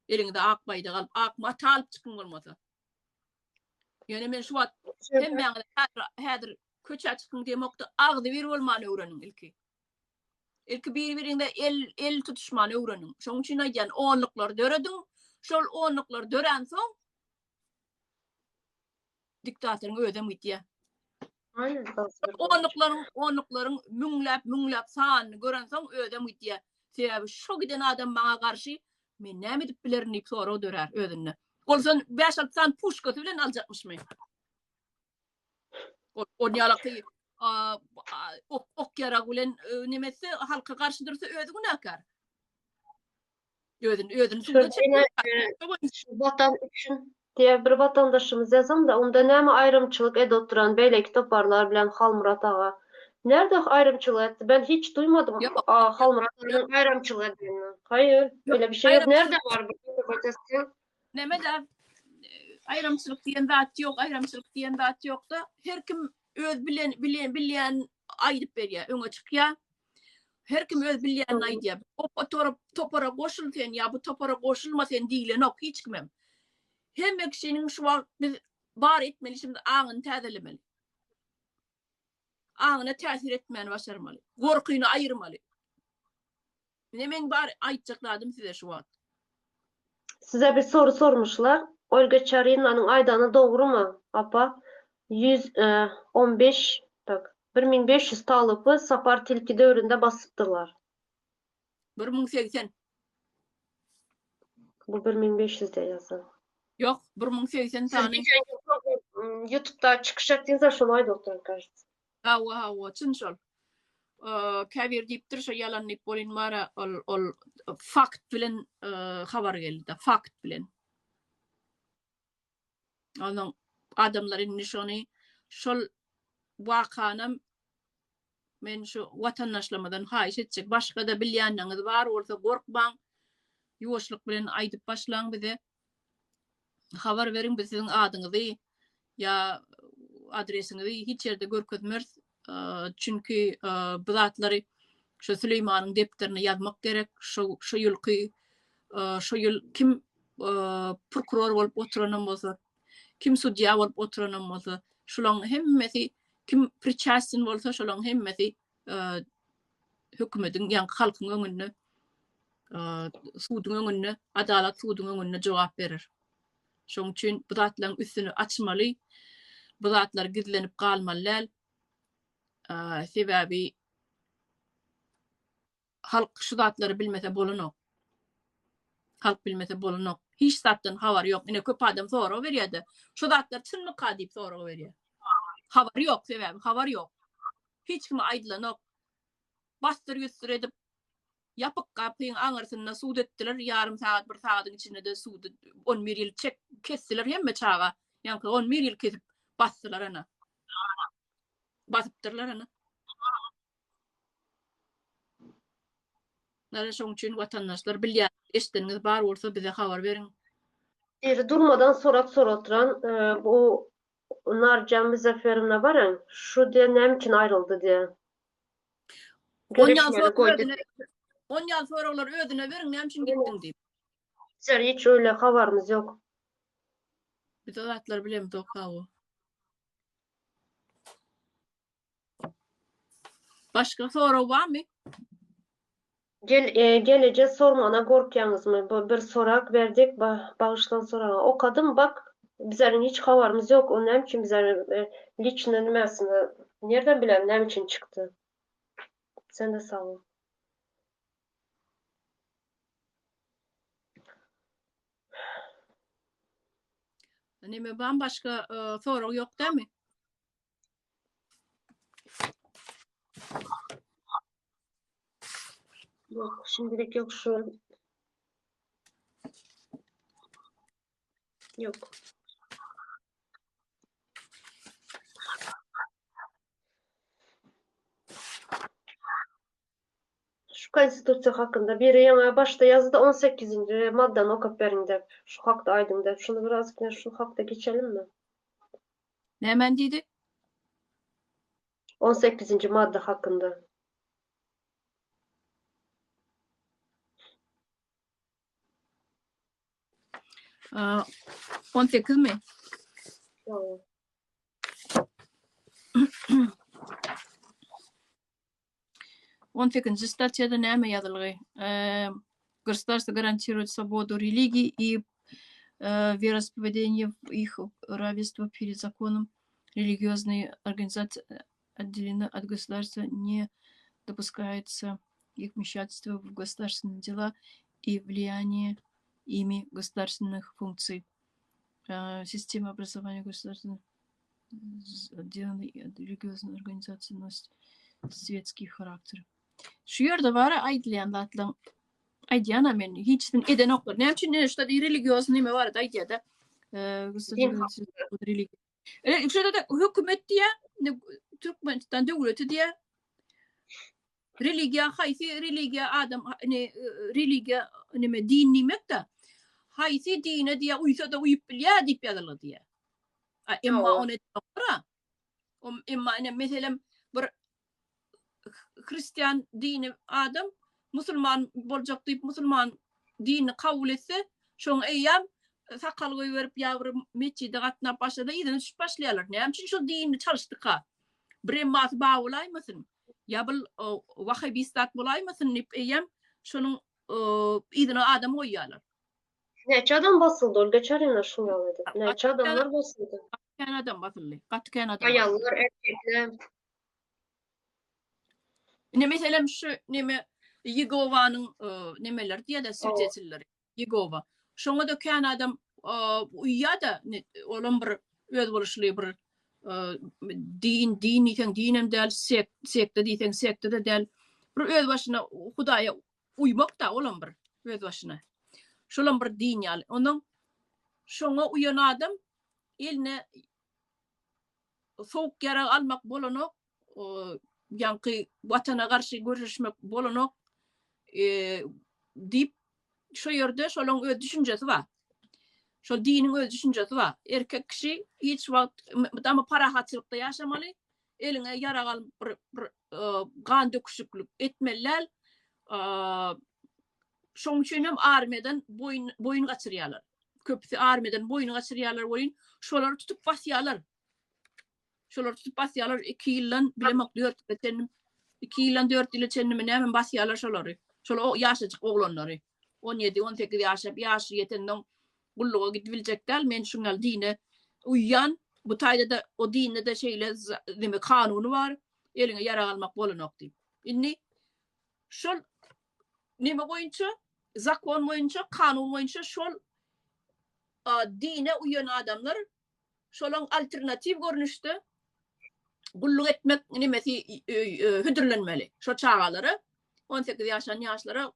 Eliňize ak baýdak alyp, ak mata alyp çykyň bolmasa. Ýöne men şu wagt hemmäňize häzir, häzir köçä çykyň diýemokda, agzybir bolmany öwreniň ilki. Ilki bir-biriňize el el tutuşmany öwreniň. Şonuň üçin aýdýan, onluklar dörediň. Şol onluklar döränsoň diktatoryň özem gidýär. Aýnen. Onluklaryň onluklaryň müňläp müňläp sanyny görensoň özem gidýär. Sebäbi şo giden adam maňa garşy men näme edip bilerin diýip sorag dörär özünde. Ol sen 5-6 sany puşkasy bilen aljakmyşmy? Ol on ýalaky ok ok ýarag bilen e, neme etse halka garşy dursa özi günäkär. Özüni özüni suda çekmek. Şu watan üçin diýe bir watandaşymyz ýazan-da, onda näme aýrymçylyk edip oturan beýleki toparlar bilen Halmyrat aga? Nerde aýrymçylyk etdi? Ben hiç duýmadym Halmyrat aganyň aýrymçylyk edenini. Haýyr, öyle bir şey ýok. Nerde bar bu? Neme-de aýrymçylyk diýen zat ýok, aýrymçylyk diýen zat ýok-da. Her kim öz bilen bilen bilýän aýdyp berýär, öňe çykýar. Her kim öz bilýänini aýdýar. O topara goşul sen ýa bu topara goşulma sen diýlenok hiç kimem. Hemme kişiniň şu wagt biz bar etmeli işimiz aňyny täzelemeli. Aňyna täsir etmäni başarmaly. Gorkyny aýyrmaly. Ine meň bar aýtjak zadym size şu wagt. Size bir soru sormuşlar. Olga Çarinanyň aýdany dogrumy apa? 115 tak 1500 talypy Sapar tilki döwründe basypdyrlar. 1080. Bu 1500 diýe ýazan. Ýok, 1080 sany. Youtube'da çykyş etdiňiz şony aýdyp oturan кажется. Hawa, hawa, çyn şol. Käbir diýipdir, şo ýalan diýip bolyn bara, ol ol fakt bilen habar geldi-de, fakt bilen. Onuň adamlar indi şony şol wakanam men şu watandaşlarymyzdan haýyş etjek. Başga-da bilýänleriňiz bar bolsa gorkmaň, ýuwaşlyk bilen aýdyp başlaň bize. Habar beriň biz siziň adyňyzy ýa adresiňizi hiç ýerde görkezmeris. Çünki bu zatlary şu Süleýmanyň depderine ýazmak gerek. Şu şu ýylky şu ýyl kim prokuror bolup oturanam bolsa, kim sudýa bolup oturanam bolsa, şularyň hemmesi kim priçastin bolsa, şolaryň hemmesi hökümetiň, ýa halkyň öňünde suduň öňünde, adalat suduň öňünde jogap berer. Şonuň üçin bu zatlaryň üstüni açmaly. Bu zatlar gizlenip galmaly däl. Sebäbi halk şu zatlary bilmese bolanok. Halk bilmese bolanok. Hiç zatdan habary ýok. Ine köp adam sorag berýär-de. Şu zatlar çynmyka diýip sorag berýär. Habary ýok sebäbi, habar ýok. Hiç kime aýdylanok. Basdyr-ýusdur edip Ýapyk gapyň aňyrsynda sud etdiler, ýarym sagat, bir sagadyň içinde-de sudy on bir ýyl çek kesdiler hemme çaga. Ýaňky on bir ýyl kesip basdylar ana. Basypdyrlar ana. Nara şoň üçin watandaşlar bilýän eşideniňiz bar bolsa bize habar beriň. Biri durmadan sorag soratyran bu Narjan Müzefferowna baran şu diýen näme üçin aýryldy diýen. Görüşmeli goýdy. On ýaly soraglary özüne beriň, näme üçin gitdiň diýip. Bizler hiç öyle habarymyz ýok. Biz o zatlary bilemzok hawa. Başga sorag barmy? Gel e, geleje sormana gorkýaňyzmy? Bu bir sorak berdik, ba, bagyşlan soraga. Okadym, bak. Bizleriň hiç habarymyz ýok. O näme üçin bizleriň liçno nimesini nirden bilelim näme üçin çykdy. Sen de sag bol. Neme bam başga sorag ýok dämi? Ýok, şimdilik ýok şu. Ýok. Şu konstitusiýa hakynda biri ýaňy başda ýazdy 18-nji maddany okap beriň dep. Şu hakda aýdyň dep. Şuny birazk ne şu hakda geçelimmi? Nämäni diýdi? 18-nji madda hakynda. 18 mi? Ýok. 18-nji statýada näme ýazylgy? Государство гарантирует свободу религии и вероисповедания, их равенство перед законом. Религиозные организации отделены от государства, не допускается их вмешательство в государственные дела и влияние ими государственных функций. Система образования государственных отделаны от религиозной организации носит светский характер. Şu ýerde bar aýdylýan zatlaryň aýdýan men hiçsini edenoklar. Näme üçin ine şurada religiýoz neme barada aýdýar-da. E, şurada da hökümet diýä, Türkmenistan döwleti diýä. Religiýa haýsy religiýa adam ne religiýa neme din diýmek-de. Haýsy dine diýä uýsa-da uýup bilýär diýip ýazylgy diýä. A emma ony edenoklar-a. Emma ine meselem bir hristian dini adam musulman boljak diýip musulman dinini kabul etse, şoň eýýäm sakal goýberip ýa bir metjide gatnap başlasa yzyna düşüp başlaýarlar. Näme üçin şol dinini çalyşdyka? Bir emmasy bar bolaýmasyn? Ýa bir wahabist zat bolaýmasyn diýip eýýäm şonuň yzyna adam goýýarlar. Näçe adam basyldy ol geçer ýyl şuň ýaly edip. Näçe adamlar basyldy? Kän adam basyldy. Gaty kän adam. Aýallar, erkekler. Ine meselem şu neme Ýegowanyň nemeleri diýýärler, swidetелleri. Ýegowa. Şoňa-da kän adam uýýar-da, olam bir özboluşly bir din, din diýseň dinem däl, sekta diýseň sekta-da däl. Bir özbaşyna Hudaýa uýmak-da olam bir özbaşyna. Şolam bir din ýaly. Ondan şoňa uýan adam eline sowuk ýarag almak bolanok, ýaňky watana garşy göreşmek bolanok diýip şo ýerde şolaň öz düşünjesi bar. Şol diniň öz düşünjesi bar. Erkek kişi hiç wagt mydama parahatçylykda ýaşamaly, eliňe ýarag alyp bir bir gan döküşiklik etmeli däl. Şoň üçin hem armiýadan boýun boýun gaçyrýarlar. Köpüsi armiýadan boýun gaçyrýarlar welin, şolary tutup basýarlar. Şolary tutup basýarlar 2 ýyldan bilemok 4 ýyla çenli 2 ýyldan 4 ýyla çenlimi näme basýarlar şolary. Şol o ýaşajyk oglanlary. 17, 18 ýaşap, ýaşy ýetenden gulluga gidip biljek däl. Men şuň ýaly dine uýýan. Bu taýda-da o dinde-de şeýle neme kanuny bar. Eliňe ýarag almak bolanok diýip. Indi şol neme boýunça, zakon boýunça, kanun boýunça şol dine uýan adamlar şolaň alternatiw görnüşde gulluk etmek nemesi hödürlenmeli. Şo çagalara, 18 ýaşan ýaşlara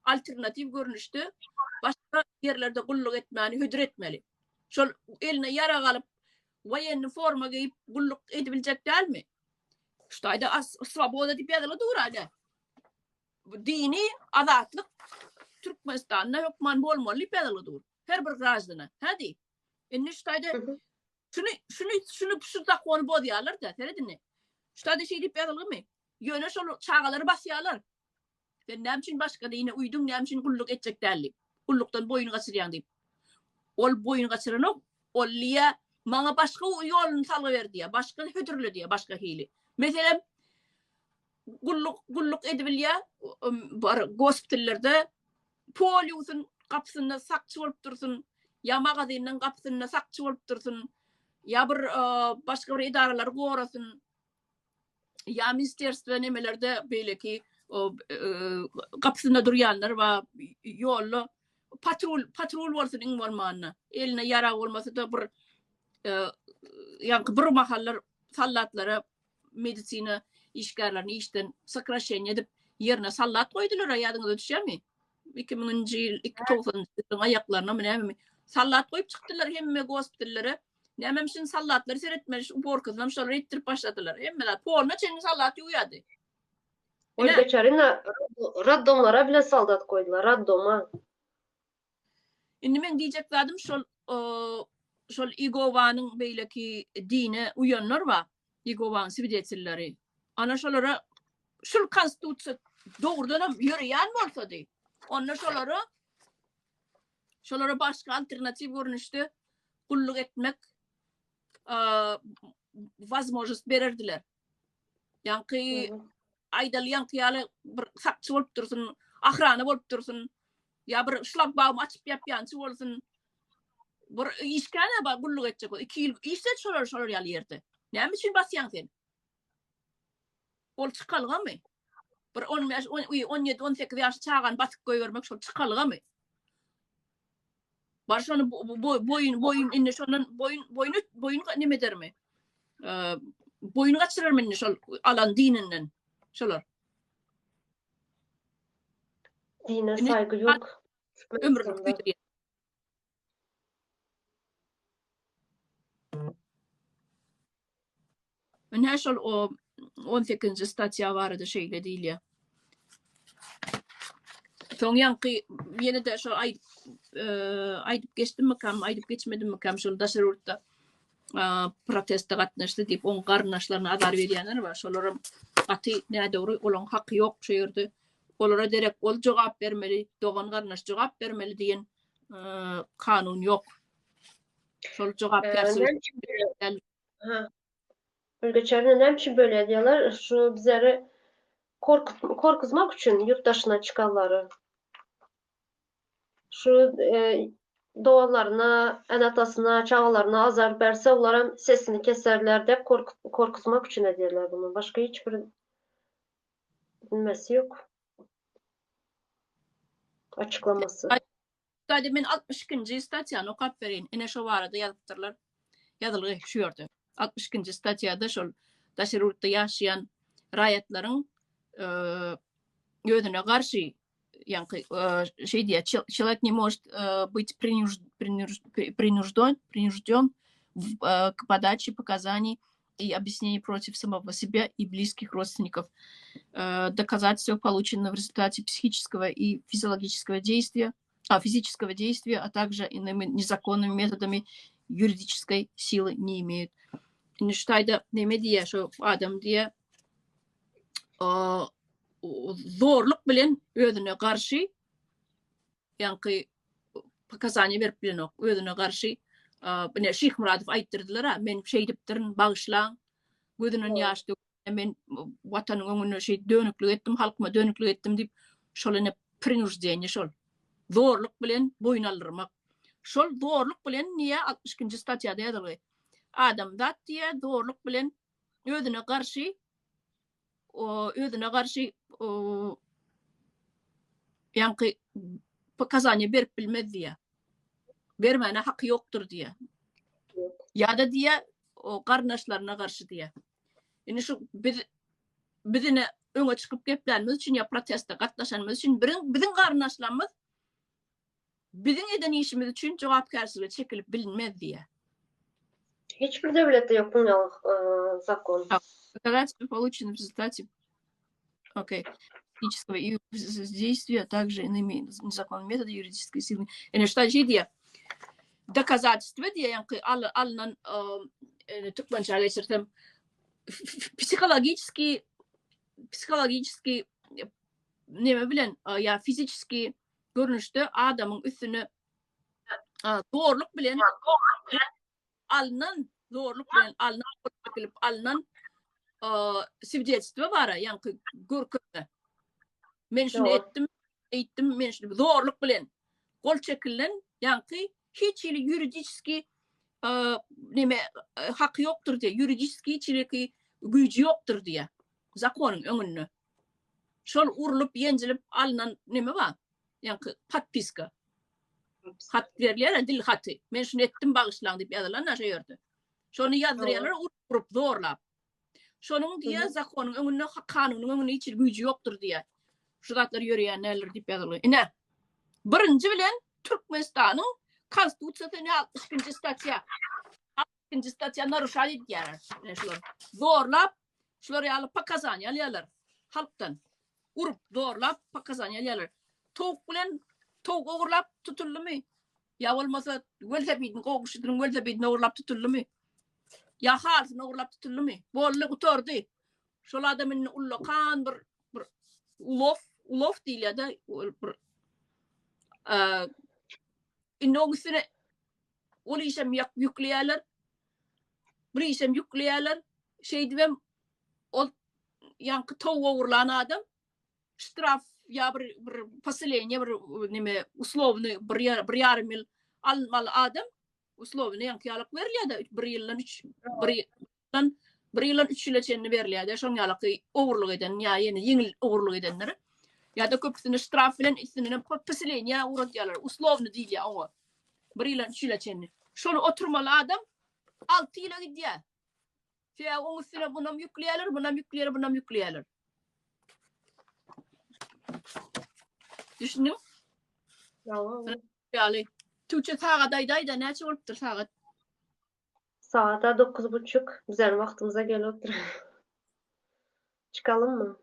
alternatiw görnüşde başga ýerlerde gulluk etmäni hödür etmeli. Şol eline ýarag alyp, woýenny forma geýip gulluk edibiljek dälmi? Şu taýda swoboda diýip ýazyly dur ane. Bu dini azatlyk Türkmenistanda hökman bolmaly diýip ýazyly dur. Her bir graždana. Hä diý. Indi şu taýda şuny şuny şuny şu zakony bozýarlar da, seret indi. Şu taýda şeý diýip ýazylgymy? Ýöne şol çagalary basýarlar. Sen näme üçin başga dine uýduň, näme üçin gulluk etjek däl diýip. Gullukdan boýun gaçyrýaň diýip. Ol boýun gaçyranok, ol diýýär, maňa başga ýoluny salgy ber diýýär, başga hödürle diýýär, başga hili. Meselem, gulluk gulluk edibilýär, bar gospitallerde pol ýuwsun, gapysynda sakçy bolup dursun. Ýa magazynyň gapysynda sakçy bolup dursun, ýa bir başga bir edaralary gorasyn, ýa ministerstwo nemelerde beýleki gapysynda durýanlar bar, ýolda patrul patrul bolsun iň bolmanda. Eline ýarag bolmasa-da bir ýaňky bir mahallar sallatlara medisina işgärlerini işden sokraşeniýe edip ýerine sallat goýdular ýadyňyza düşýärmi? 2000-nji ýyl, 90-njy ýylyň aýaklaryna nämemi sallat goýup çykdylar hemme gospitallere. Nämem üçin sallatlary seretmeli, şu uborkasynam şolar etdirip başladylar. Hemme zat poluna çenli sallat ýuwýardy. Ol beçarina raddomlara bile soldat goýdular, raddoma. Indi meň diýjek zadym şol şol Iegowanyň beýleki dine uýanlar bar. Iegowanyň swidetelleri. Ana şolara şul konstitusiýa dogrudanam ýöreýän bolsady, onda şolara şolara başga alternatiw görnüşde gulluk etmek wazmožnost bererdiler. Ýaňky aýdaly ýaňky ýaly bir sakçy bolup dursun, ahrana bolup dursun, ýa bir şlagbaum açyp ýapýançy bolsun. Bir işgäne bar gulluk etjek bol. 2 ýyl işlet şolar şolar ýaly ýerde. Näme üçin basýaň sen? Ol çykalgamy? Bir 15, 17, 18 ýaşly çagany basyp goýbermek şol çykalgamy? Bar şony boýun boýun indi şondan boýun boýun boýun neme edermi? Boýun gaçyrarmy indi şol alan dininden? Şolar. Dine saýgy ýok. Ömrüni köýdürýär. Ine şol o 18-nji statýa barada şeýle diýilýär. Soň ýaňky ýene-de şo aýdyp e, aýdyp geçdimmikam, aýdyp geçmedimmikam şol daşary ýurtda proteste gatnaşdy diýip oň garyndaşlaryna azar berýänler bar. Şolaram gaty nädogry, olaň haky ýok şu ýerde. Olara derek ol jogap bermeli, dogan garyndaş jogap bermeli diýen e, kanun ýok. Şol jogapkärçilik Ha. Geçen näme üçin böyle edýärler? Şu bizleri korkuzmak üçin ýurt daşyna çykanlary. Şu e, doganlaryna, ene-atasyna, çagalaryna azar berse, olaram sesini keserler dep korkuzmak üçin edýärler bunu. Başga hiç bir bilmesi ýok. Açyklamasy. Hadi men 62-nji statýany okap bereýin. Ine şo barada ýazypdyrlar. Ýazylgy şu ýerde. 62-nji statýada şol daşary ýurtda ýaşaýan raýatlaryň özüne garşy ýaňky şeý diýýär, человек не может быть принужден, принужден к подаче показаний и объяснений против самого себя и близких родственников. Доказательства, полученные в результате психического и физиологического действия, а, физического действия, а также иными незаконными методами юридической силы не имеют. Indi şu taýda neme diýýär şu adam diýýär zorluk bilen özüne garşy ýaňky pokazaniýa berip bilenok özüne garşy ine Şyhmyradow aýtdyrdylar-a men şeýdipdirin bagyşlaň gözünden ýaş döküp men watanyň öňünde şeý dönüklik etdim halkyma dönüklik etdim diýip şol ine prinuždeniýe şol zorluk bilen boýun aldyrmak şol zorluk bilen niýe 62-nji statýada ýazylgy adamzat diýe zorluk bilen özüne garşy özüne garşy ýaňky pokazaniýa berip bilmez diýýär. Bermäne haky ýokdur diýýär. Ýa-da diýýär, o garyndaşlaryna garşy diýýär. Indi şu biz biz ine öňe çykyp geplänimiz üçin ýa proteste gatnaşanymyz üçin biziň biziň garyndaşlarymyz Biziň eden işimiz üçin jogapkärçilige çekilip bilinmez diýýär. Hiç bir döwletde ýok buň ýaly zakon. Доказательства, полученные в результате окей, физического и действия, а также иными незаконными методами юридической силы. Ene şu taýda diýýär. Доказательства diýýär, ýaňky alnan türkmençä geçirsem psihologический psihologический neme bilen ýa fiziçeskiý görnüşde adamyň üstüne zorluk bilen alnan zorluk bilen alnan çekilip alnan swidetstwo bar ýaňky görkezme. Men şuny etdim, eýtdim, men şuny zorluk bilen gol çekilen ýaňky Hiç hili ýuridiçeskiý neme haky ýokdur diýýär. Ýuridiçeskiý hiç hili güýji ýokdur diýýär. Zakonyň öňünde. Şol urlup, ýenjilip alnan neme bar? Ýaňky podpiska. Hat berilýär, dil haty. Men şuny etdim, bagyşlaň diýip ýazylan-da şo ýerde. Şony ýazdyrýarlar urup, zorlap. Şonuň diýýär, zakonyň öňünde, kanunyň öňünde hiç hili güýji ýokdur diýýär. Şu zatlar ýöreýän däldir diýip ýazylgy. Ine, birinji bilen Türkmenistanyň Konstitusiýasyny 62-nji statýa. 62-nji statýa naruşat edýärler. Ine şular. Zorlap, şular ýaly pokazaniýa alýarlar halkdan. Urup, zorlap pokazaniýa alýarlar. Towuk bilen towuk ogurlap tutuldymy? Ýa bolmasa welosipedini, goňşusynyň welosipedini ogurlap tutuldymy? Ýa halysyny ogurlap tutuldymy? Boldy, gutardy. Şol adam indi ullakan bir bir ulof, ulof diýilýär-de, bir indi oň üstüne ol işem ýükleýärler. Bir işem ýükleýärler. Şeýdibem ol ýaňky towuk ogurlan adam ştraf ýa bir bir poseleniýe bir neme uslovny bir bir ýarym ýyl alynmaly adam uslovny ýaňky ýalyk berilýär-de bir ýyldan üç bir ýyldan bir ýyldan üç ýyla çenli berilýär-de şoň ýalyky ogurlyk eden ýa ýene ýeňil ogurlyk edenlere ýa-da köpüsini ştraf bilen üstünden poseleniýä ugradýarlar uslovny diýilýär oňa bir ýyldan üç ýyla çenli şony oturmaly adam alty ýyla gidýär Sebäbi oň üstüne bunam ýükleýärler, bunam ýükleýärler, bunam ýükleýärler. Düşündiň? Ýa. Ýaly. Tuğçe sagat aýdaýda näçe bolupdyr sagat? Saata 9.30 bizem wagtymyza gelip otyr. Çykalym mı?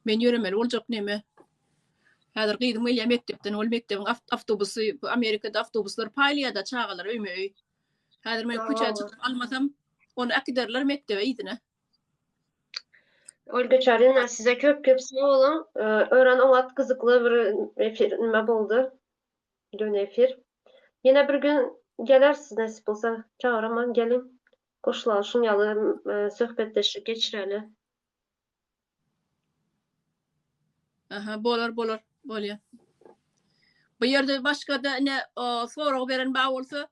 Men ýöremeli boljak neme. Häzir gyzym gelýär mekdepden, ol mekdebiň awtobusy, bu Amerikada awtobuslar paýlaýar-da çagalary öýme-öý. Häzir men köçä çykyp almasam, ony äkiderler mekdebe yzyna. Olga Çarina size köp köp sag boluň. Örän oňat gyzykly bir efir nime boldy. Göni efir. Ýene bir gün gelersiz nesip bolsa. Çagyraman geliň. Goşulaly şuň ýaly söhbetdeşlik geçireli. Aha, bolar, bolar, bolýar. Bu ýerde başga-da ine sorag beren bar bolsa,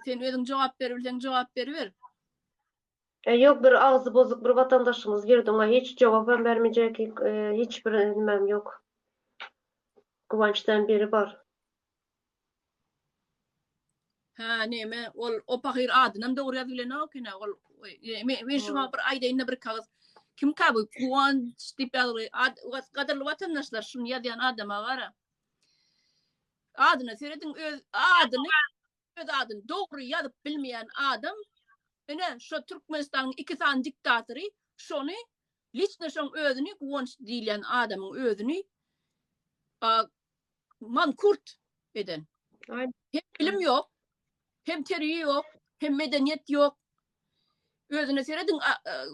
sen özüň jogap beribilseň jogap beriber. E, ýok bir agzy bozuk bir watandaşymyz girdi oňa hiç jogap hem bermejek hiç bir nimem ýok. Guwançdan biri bar. Hä, neme, ol o pahyr adynam dogry ýazyp bilenok eken-ä, ol men şuňa bir aýdaýyn-da bir kagyz. Kimka bu Guwanç diýip ýazylgy. Gadyrly watandaşlar, şuny ýazýan adama gara. Adyna serediň, öz adyny, öz adyny dogry ýazyp bilmeýän adam, ine, şo Türkmenistanyň iki sany diktatory şony liçno şoň özüni Guwanç diýilýän adamyň özüni mankurt eden. Hem bilim ýok, hem terbiýe ýok, hem medeniýet ýok. Özüne serediň,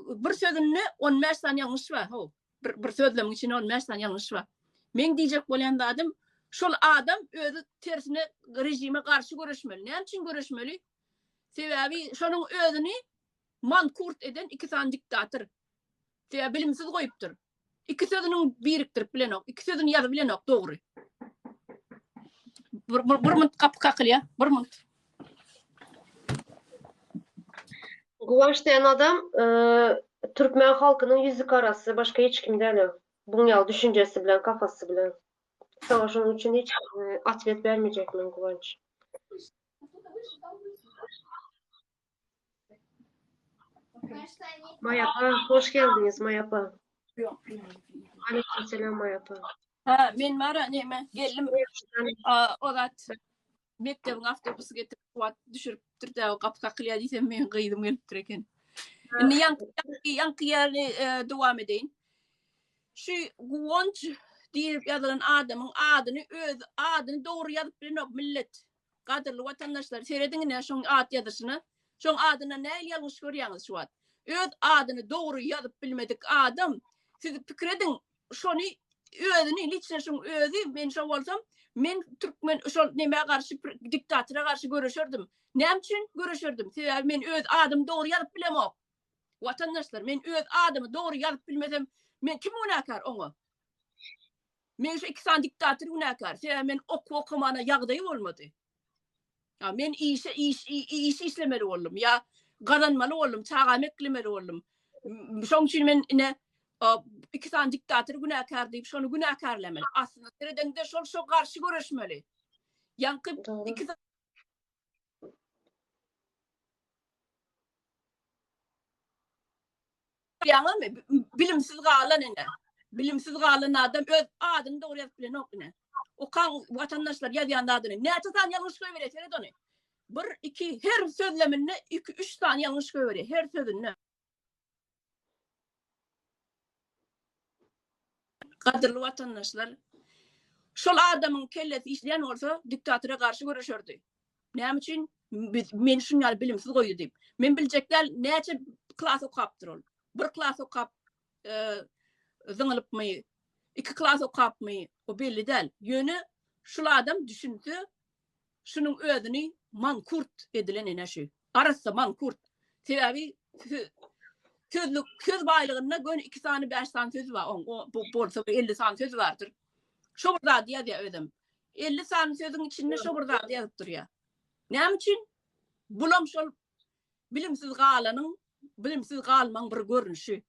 bir sözünde 15 sany ýalňyş bar, how. Bir, bir sözlemiň içinde 15 sany ýalňyş bar. Meň diýjek bolýan zadym, şol adam özi tersine režime garşy göreşmeli. Näme üçin göreşmeli? Sebäbi şonuň özüni mankurt eden iki sany diktator. Sebäbi bilimsiz goýupdyr. Iki sözüniň birikdirip bilenok. Iki sözüni ýazyp bilenok dogry. Bir, bir, bir munt gapy kakylýar. Bir munt. Guwanç diýen adam e, türkmen halkynyň ýüzi garasy, başga hiç kim däl. Buň ýaly düşünjesi bilen, kafasy bilen. Saňa şonuň üçin hiç e, otwet bermejek men Guwanç. Maýa apa, hoş geldiňiz Maýa apa. Aleyküm selam Maýa apa. Ha, men bara neme geldim. O zat mekdebiň awtobusy getirip wagt düşüripdir de gapy kakylýar diýsem meň gyzym gelipdir eken. Indi ýaňky ýaňky ýerini e, dowam edeýin. Şu Guwanç diýip ýazylan adamyň adyny öz adyny dogry ýazyp bilenok millet. Gadyrly watandaşlar serediň ine şoň at ýazyşyna. Şoň adynda nähili ýalňyş görýäňiz şu wagt. Öz adyny dogry ýazyp bilmedik adam siz pikir ediň şony özüni liçno şoň özi men şo bolsam men türkmen şol nemä garşy diktatora garşy göreşerdim. Näme üçin göreşerdim? Sebäbi men öz adymy dogry ýazyp bilemok. Watandaşlar, men öz adymy dogry ýazyp bilmesem, men kim günäkär oňa? Men şu iki sany diktator günäkär. Sebäbi men okuw okamana ýagdaýy bolmady. Ýa men işe iş iş işlemeli boldum ýa gazanmaly boldum, çagamy eklemeli boldum. Şoň üçin men ine iki sany diktator günäkär diýip şony günäkärlemeli. Aslynda seredeňde şol şo garşy göreşmeli. Ýaňky iki Ýaňamy bilimsiz galan ine. Bilimsiz galan adam öz adyny dogry ýazyp bilenok ine. Okaň watandaşlar ýazýan zadyny. Näçe sany ýalňyş goýberýär seret ony. Bir, iki, her sözleminde iki, üç sany ýalňyş goýberýär her sözünde. Gadyrly watandaşlar, şol adamyň kellesi işleýän bolsa, diktatora garşy göreşerdi. Näme üçin? Biz meni şuň ýaly bilimsiz goýdy diýip. Men biljek däl, näçe klas okapdyr ol. Bir klas okap e, zyňylypmy, iki klas okapmy, o belli däl. Ýöne şul adam düşünse, Şunuň özüni mankurt edilen ene şu. Arassa mankurt. Sebäbi sözlük söz baýlygynda göni 2 sany 5 sany söz bar. Oň o bu bolsa bir 50 sany söz bardyr. Şo bir zady ýazýar özem. 50 sany sözüň içinde şo bir zady ýazyp durýar. Näme üçin? Bulam şol bilimsiz galanyň, bilimsiz galmaň bir görnüşi.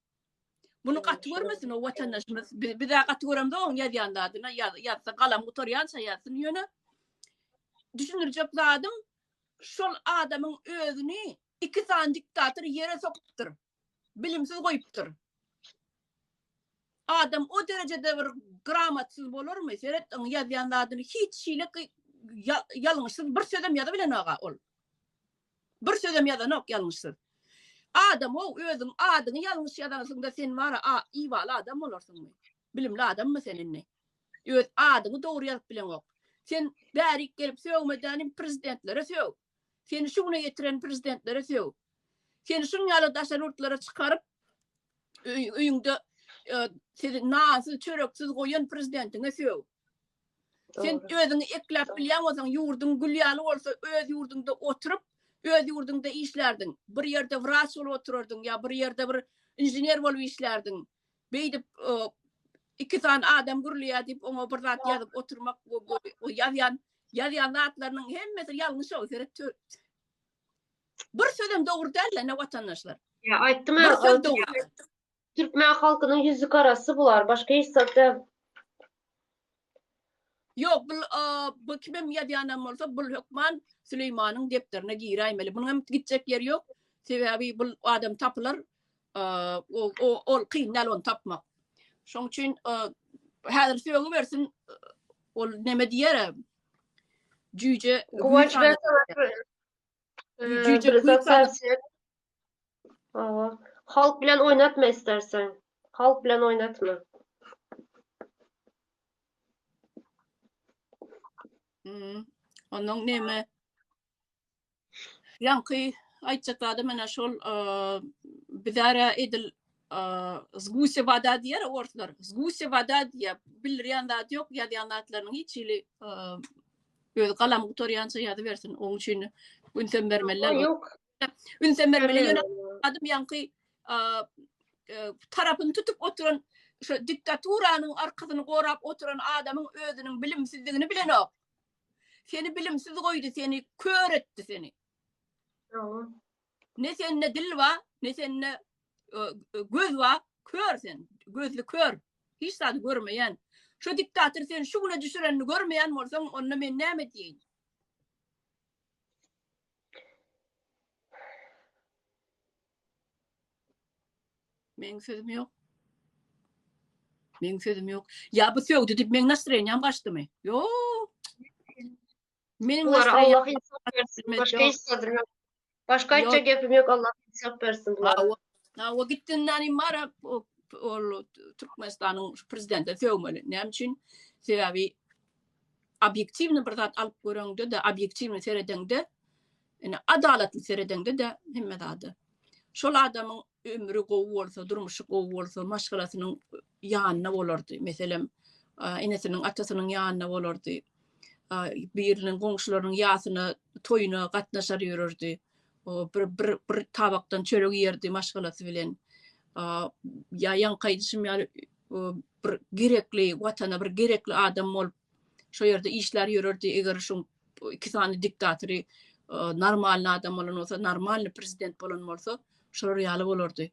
Muny gaty görmesin o watandaşymyz. Biz-ä gaty göremzok oň ýazýan zadyna. Ýazsa galam gutarýança ýazsyn ýöne düşündirjek zadym şol adamyň özüni iki sany diktator ýere sokupdyr. Bilimsiz goýupdyr. Adam o derejede bir gramotsyz bolarmy? Seret oň ýazýan zadyny hiç hili ýalňyşsyz bir sözem ýazybilenok-a ol. Bir sözem ýazanok ýalňyşsyz. Adam-ow özüň adyňy ýalňyş ýazansyňda sen bara a ibaly adam bolarsyňmy? Bilimli adammy sen indi? Öz adyňy dogry ýazyp bileňok. Sen bärik gelip sögmedänim prezidentlere sög. Seni şu güne getiren prezidentlere sög. Seni şuň ýaly daşary ýurtlara çykaryp öýüňde sizi nansyz çöreksiz goýan prezidentiňe sög. Sen özüňi ekläp bilýän bolsaň, ýurduň gül ýaly bolsa, öz ýurduňda oturyp, öz ýurduňda işlärdiň. Bir ýerde wraç bolup oturardyň ýa bir ýerde bir inžener bolup işlärdiň. Beýdip iki sany adam gürleýär diýip, oňa bir zat ýazyp oturmak, o ýazýan, ýazýan zatlarynyň hemmesi ýalňyş-ow, seret. Bir sözem dogry däl-de, ne watandaşlar. Ýa aýtdym-a, bir söz dogry. Türkmen halkynyň ýüzi garasy bular, başga hiç zat däl. Ýok, bul bu kimem ýazýanam bolsa, bul hökman Süleýmanyň depderine giräýmeli. Munuň hem gitjek ýeri ýok. Sebäbi bul adam tapylar. O ol kyn däl ony tapmak. Şoň üçin häzir sögübersin. Ol neme diýer? Jüýje. Guwanç ben Jüýje güýç Hawa. Halk bilen oýnatma isterseň. Halk bilen oýnatma. Hmm. Ondan neme? Ýaňky aýtjak zadym ene şol bizara edil zguse wada diýer orslar. Zguse wada diýer. Bildirýän zat ýok, ýazýan zatlarynyň hiç hili öz galam gutarýança ýazybersin. Onuň üçin ünsem bermeliler. Ýok. Ünsem bermeli. Ýöne adam ýaňky tarapyny tutup oturan şu diktaturanyň arkasyny gorap oturan adamyň özüniň bilimsizligini bilenok. Seni bilimsiz goýdy, seni kör etdi seni. Ne sende dil bar, ne sende göz bar, kör sen, gözli kör. Hiç zady görmeýän. Şu diktator seni şu güne düşürenini görmeýän bolsaň, onda men näme diýeýin? Meň sözüm ýok. Meň sözüm ýok. Ýa bu sögdi diýip meň nastroýeniýam gaçdymy? Ýok. Meniň Bulara Allah insap bersin. Başga hiç zadym ýok. Başga aýtjak gepim ýok. Allah insap bersin bulara. Hawa. Hawa gitdinden im bar ol Türkmenistanyň prezidente sögmeli. Näme üçin? Sebäbi obýektiwny bir zat alyp göreňde-de, obýektiwny seredeňde, ine adalatly seredeňde-de hemme zada. Şol adamyň ömri gowy bolsa, durmuşy gowy bolsa, maşgalasynyň ýanynda bolardy. Meselem, enesiniň, atasynyň ýanynda bolardy. Biriniň goňşularynyň ýasyna, toýuna gatnaşar ýörerdi. Bir bir bir tabakdan çörek iýerdi maşgalasy bilen. Ýa ýaňky aýdyşym ýaly bir gerekli watana bir gerekli adam bolup şo ýerde işlär ýörerdi. Eger şu iki sany diktatory normalny adam bolan bolsa, normalny prezident bolan bolsa, şolar ýaly bolardy.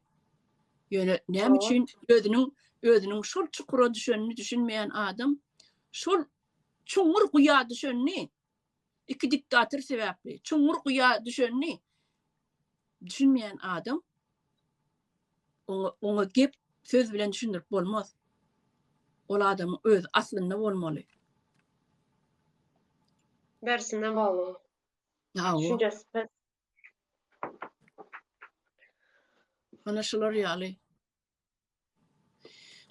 Ýöne näme üçin özüniň özüniň şol çukura düşenini düşünmeýän adam şol çuňňur guýa düşenini iki diktator sebäpli çuňňur guýa düşenini düşünmeýän adam oňa oňa gep söz bilen düşündirip bolmaz. Ol adamyň öz aslynda bolmaly. Bersine bagly. Düşünjesi pes. Mana şular ýaly.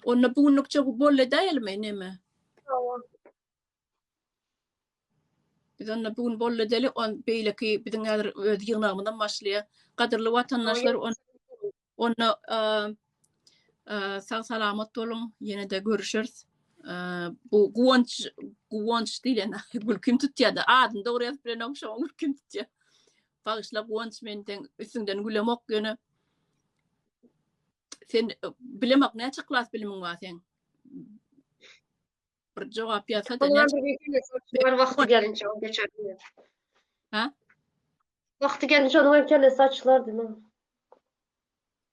Onda bu günlükçe bu boldy edäýelimi neme? Hawa. Biz onda bu gün boldy edeli, on beýleki biziň häzir öz ýygnagymyzam başlaýar. Gadyrly watandaşlar, on onda sag salamat boluň, ýene-de görüşeris. Bu Guwanç Guwanç diýlen gülkim tutýar-da, adyny dogry ýazyp bilenok, şoňa gülkim tutýar. Bagyşla Guwanç, men seň üstüňden gülemok, ýöne sen bilemok näçe klas bilimiň bar seň? Bir jogap ýazsa-da näçe Var wagty gelince o geçer. Ha? Wagty gelince onuň hem kellesi açylar diýme.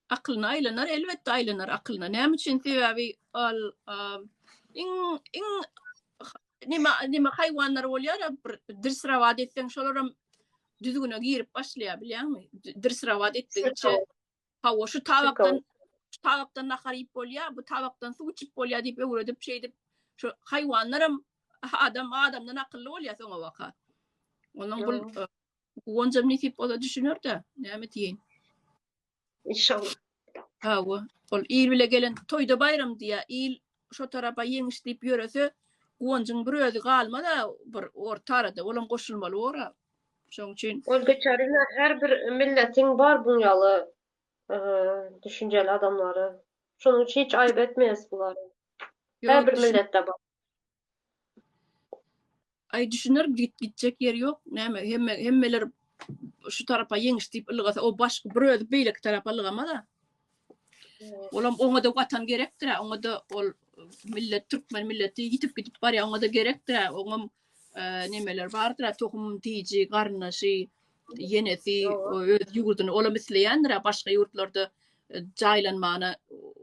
Akylyna aýlanar, elbetde aýlanar akylyna. Näme üçin? Sebäbi ol iň iň neme neme haýwanlar bolýar, bir drisrawat etseň şolaram düzgüne girip başlaýar, bilýäňmi? Drisrawat etdigiçe hawa şu tabakdan şu tabakdan nahar iýip bolýar, bu tabakdan suw içip bolýar diýip öwredip şeýdip şu haýwanlaram adam adamdan akylly bolýar soňa baka. Onuň bul Guwanjam nesip bolsa düşüner-de, näme diýeýin. Inşallah. Hawa, ol il bile gelen toýda baýram diýýär. Il şo tarapa ýeňiş diýip ýörese, Guwanjyň bir özi galmaz-a bir orta arada, olam goşulmaly bor-a. Şoň üçin. Ol geçer ine her bir milletiň bar buň ýaly düşünjeli adamlary. Şonuň üçin hiç aýyp etmeýäs bulary. Her bir milletde bar. Aý düşüner git gitjek ýeri ýok. Näme hemme hemmeler şu tarapa ýeňiş diýip ylgasa o başga bir özi beýleki tarapa ylgamaz-a. Olam oňa-da watan gerekdir-ä, oňa-da ol millet türkmen milleti ýitip gidip barýar, oňa-da gerekdir-ä, oňam nemeler bardyr-a, tohum tiji, garyndaşy, ýenesi, öz ýurduny olam isleýändir-ä, başga ýurtlarda jaýlanmana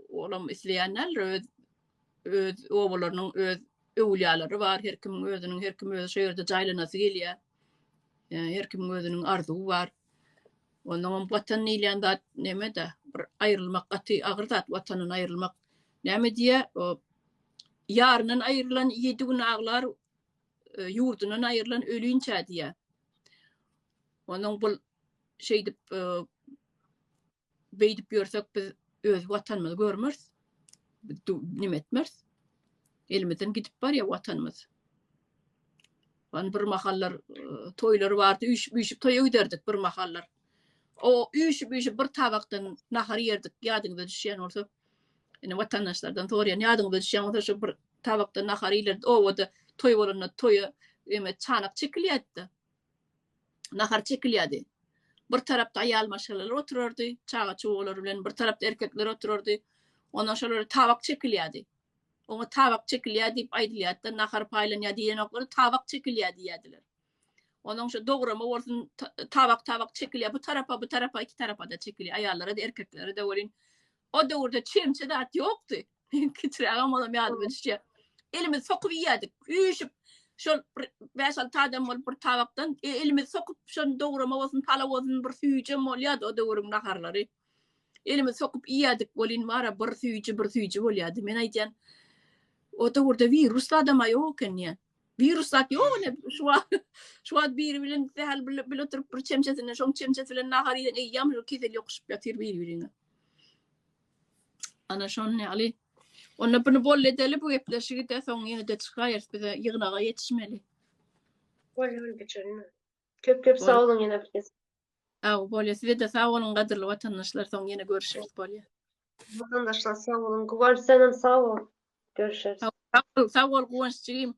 olam isleýän däldir, öz öz obalarynyň öz öwülýalary bar, her kimiň özüniň, her kim özi şo ýerde jaýlanasy gelýär. Her kimiň özüniň arzuwy bar. Onnoňam watan diýilýän zat neme-de, bir aýrylmak gaty agyr zat, watandan aýrylmak. Näme diýýär? O ýaryndan aýrylan ýedi gün aglar, e, ýurdundan aýrylan ölinçä diýýär. Onuň bul şeýdip e, Beýdip ýörsek biz öz watanymyzy görmeris. Nime etmeris. Elimizden gidip barýar watanymyz. Wan bir mahallar e, toýlar bardy, üýşüp-üýşüp toýa giderdik bir mahallar. O üýşüp-üýşüp bir tabakdan nahar ýerdik, ýadyňyza düşýän bolsa. Ine watandaşlardan soraýan, ýadyňyza düşýän bolsa şu bir tabakdan nahar iýlerdi. Obada toý bolanda toýa eme çanak çekilýärdi. nahar çekilýärdi. Bir tarapda aýal maşgalalar oturardy, çaga-çugalary bilen, bir tarapda erkekler oturardy. Ondan şolara tabak çekilýärdi. Oňa tabak çekilýär diýip aýdylýardy-da, nahar paýlanýar diýenoklar, tabak çekilýär diýýärdiler. Onuň şu dograma bolsun tabak-tabak çekilýär, bu tarapa, bu tarapa, iki tarapa-da çekilýär, aýallara-da, erkeklere-de welin. O döwürde çemçe zat ýokdy. Men kiçirägem bolam ýadyma düşýär. Elimizi sokup iýerdik. Üýşüp şol bir 5-6 adam bolup bir tabakdan e, elimizi sokup şony dograma bolsun, palaw bolsun, bir süýjem bolýardy o döwrüň naharlary. Elimizi sokup iýerdik welin bara bir süýji, bir süýji bolýardy. Men aýdýan o döwürde wirus zadam-a ýok eken diýýän. Wirus zat ýok ine şu wagt şu wagt biri bilen sähel bile, bile oturyp bir çemçesinden şoň çemçesi bilen nahar iýen eýýäm şu kesel ýokuşyp ýatyr bir-biriňe. Ana şony ýaly. Onda bunu bol edeli bu gepleşigi de soň ýene-de çykaýarys bize ýygnaga ýetişmeli. Bolýar geçelim. Köp köp sag boluň ýene bir kez. Sag bolýar. Size-de sag boluň gadyrly watandaşlar. Soň ýene görüşeris bolýar. Watandaşlar sag boluň. Guwanç senem sag bol. Görüşeris. Sag bol, sag bol Guwanç jigim.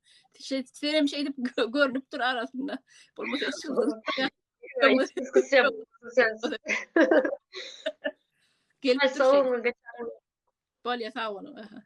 Senem şeýdip görnüp dur arasynda. Bolmasa hiç. Diskussiýa sensiz. Gelip Ay, sag boluň Olga Çaryna. Bolýar, sag boluň. Aha.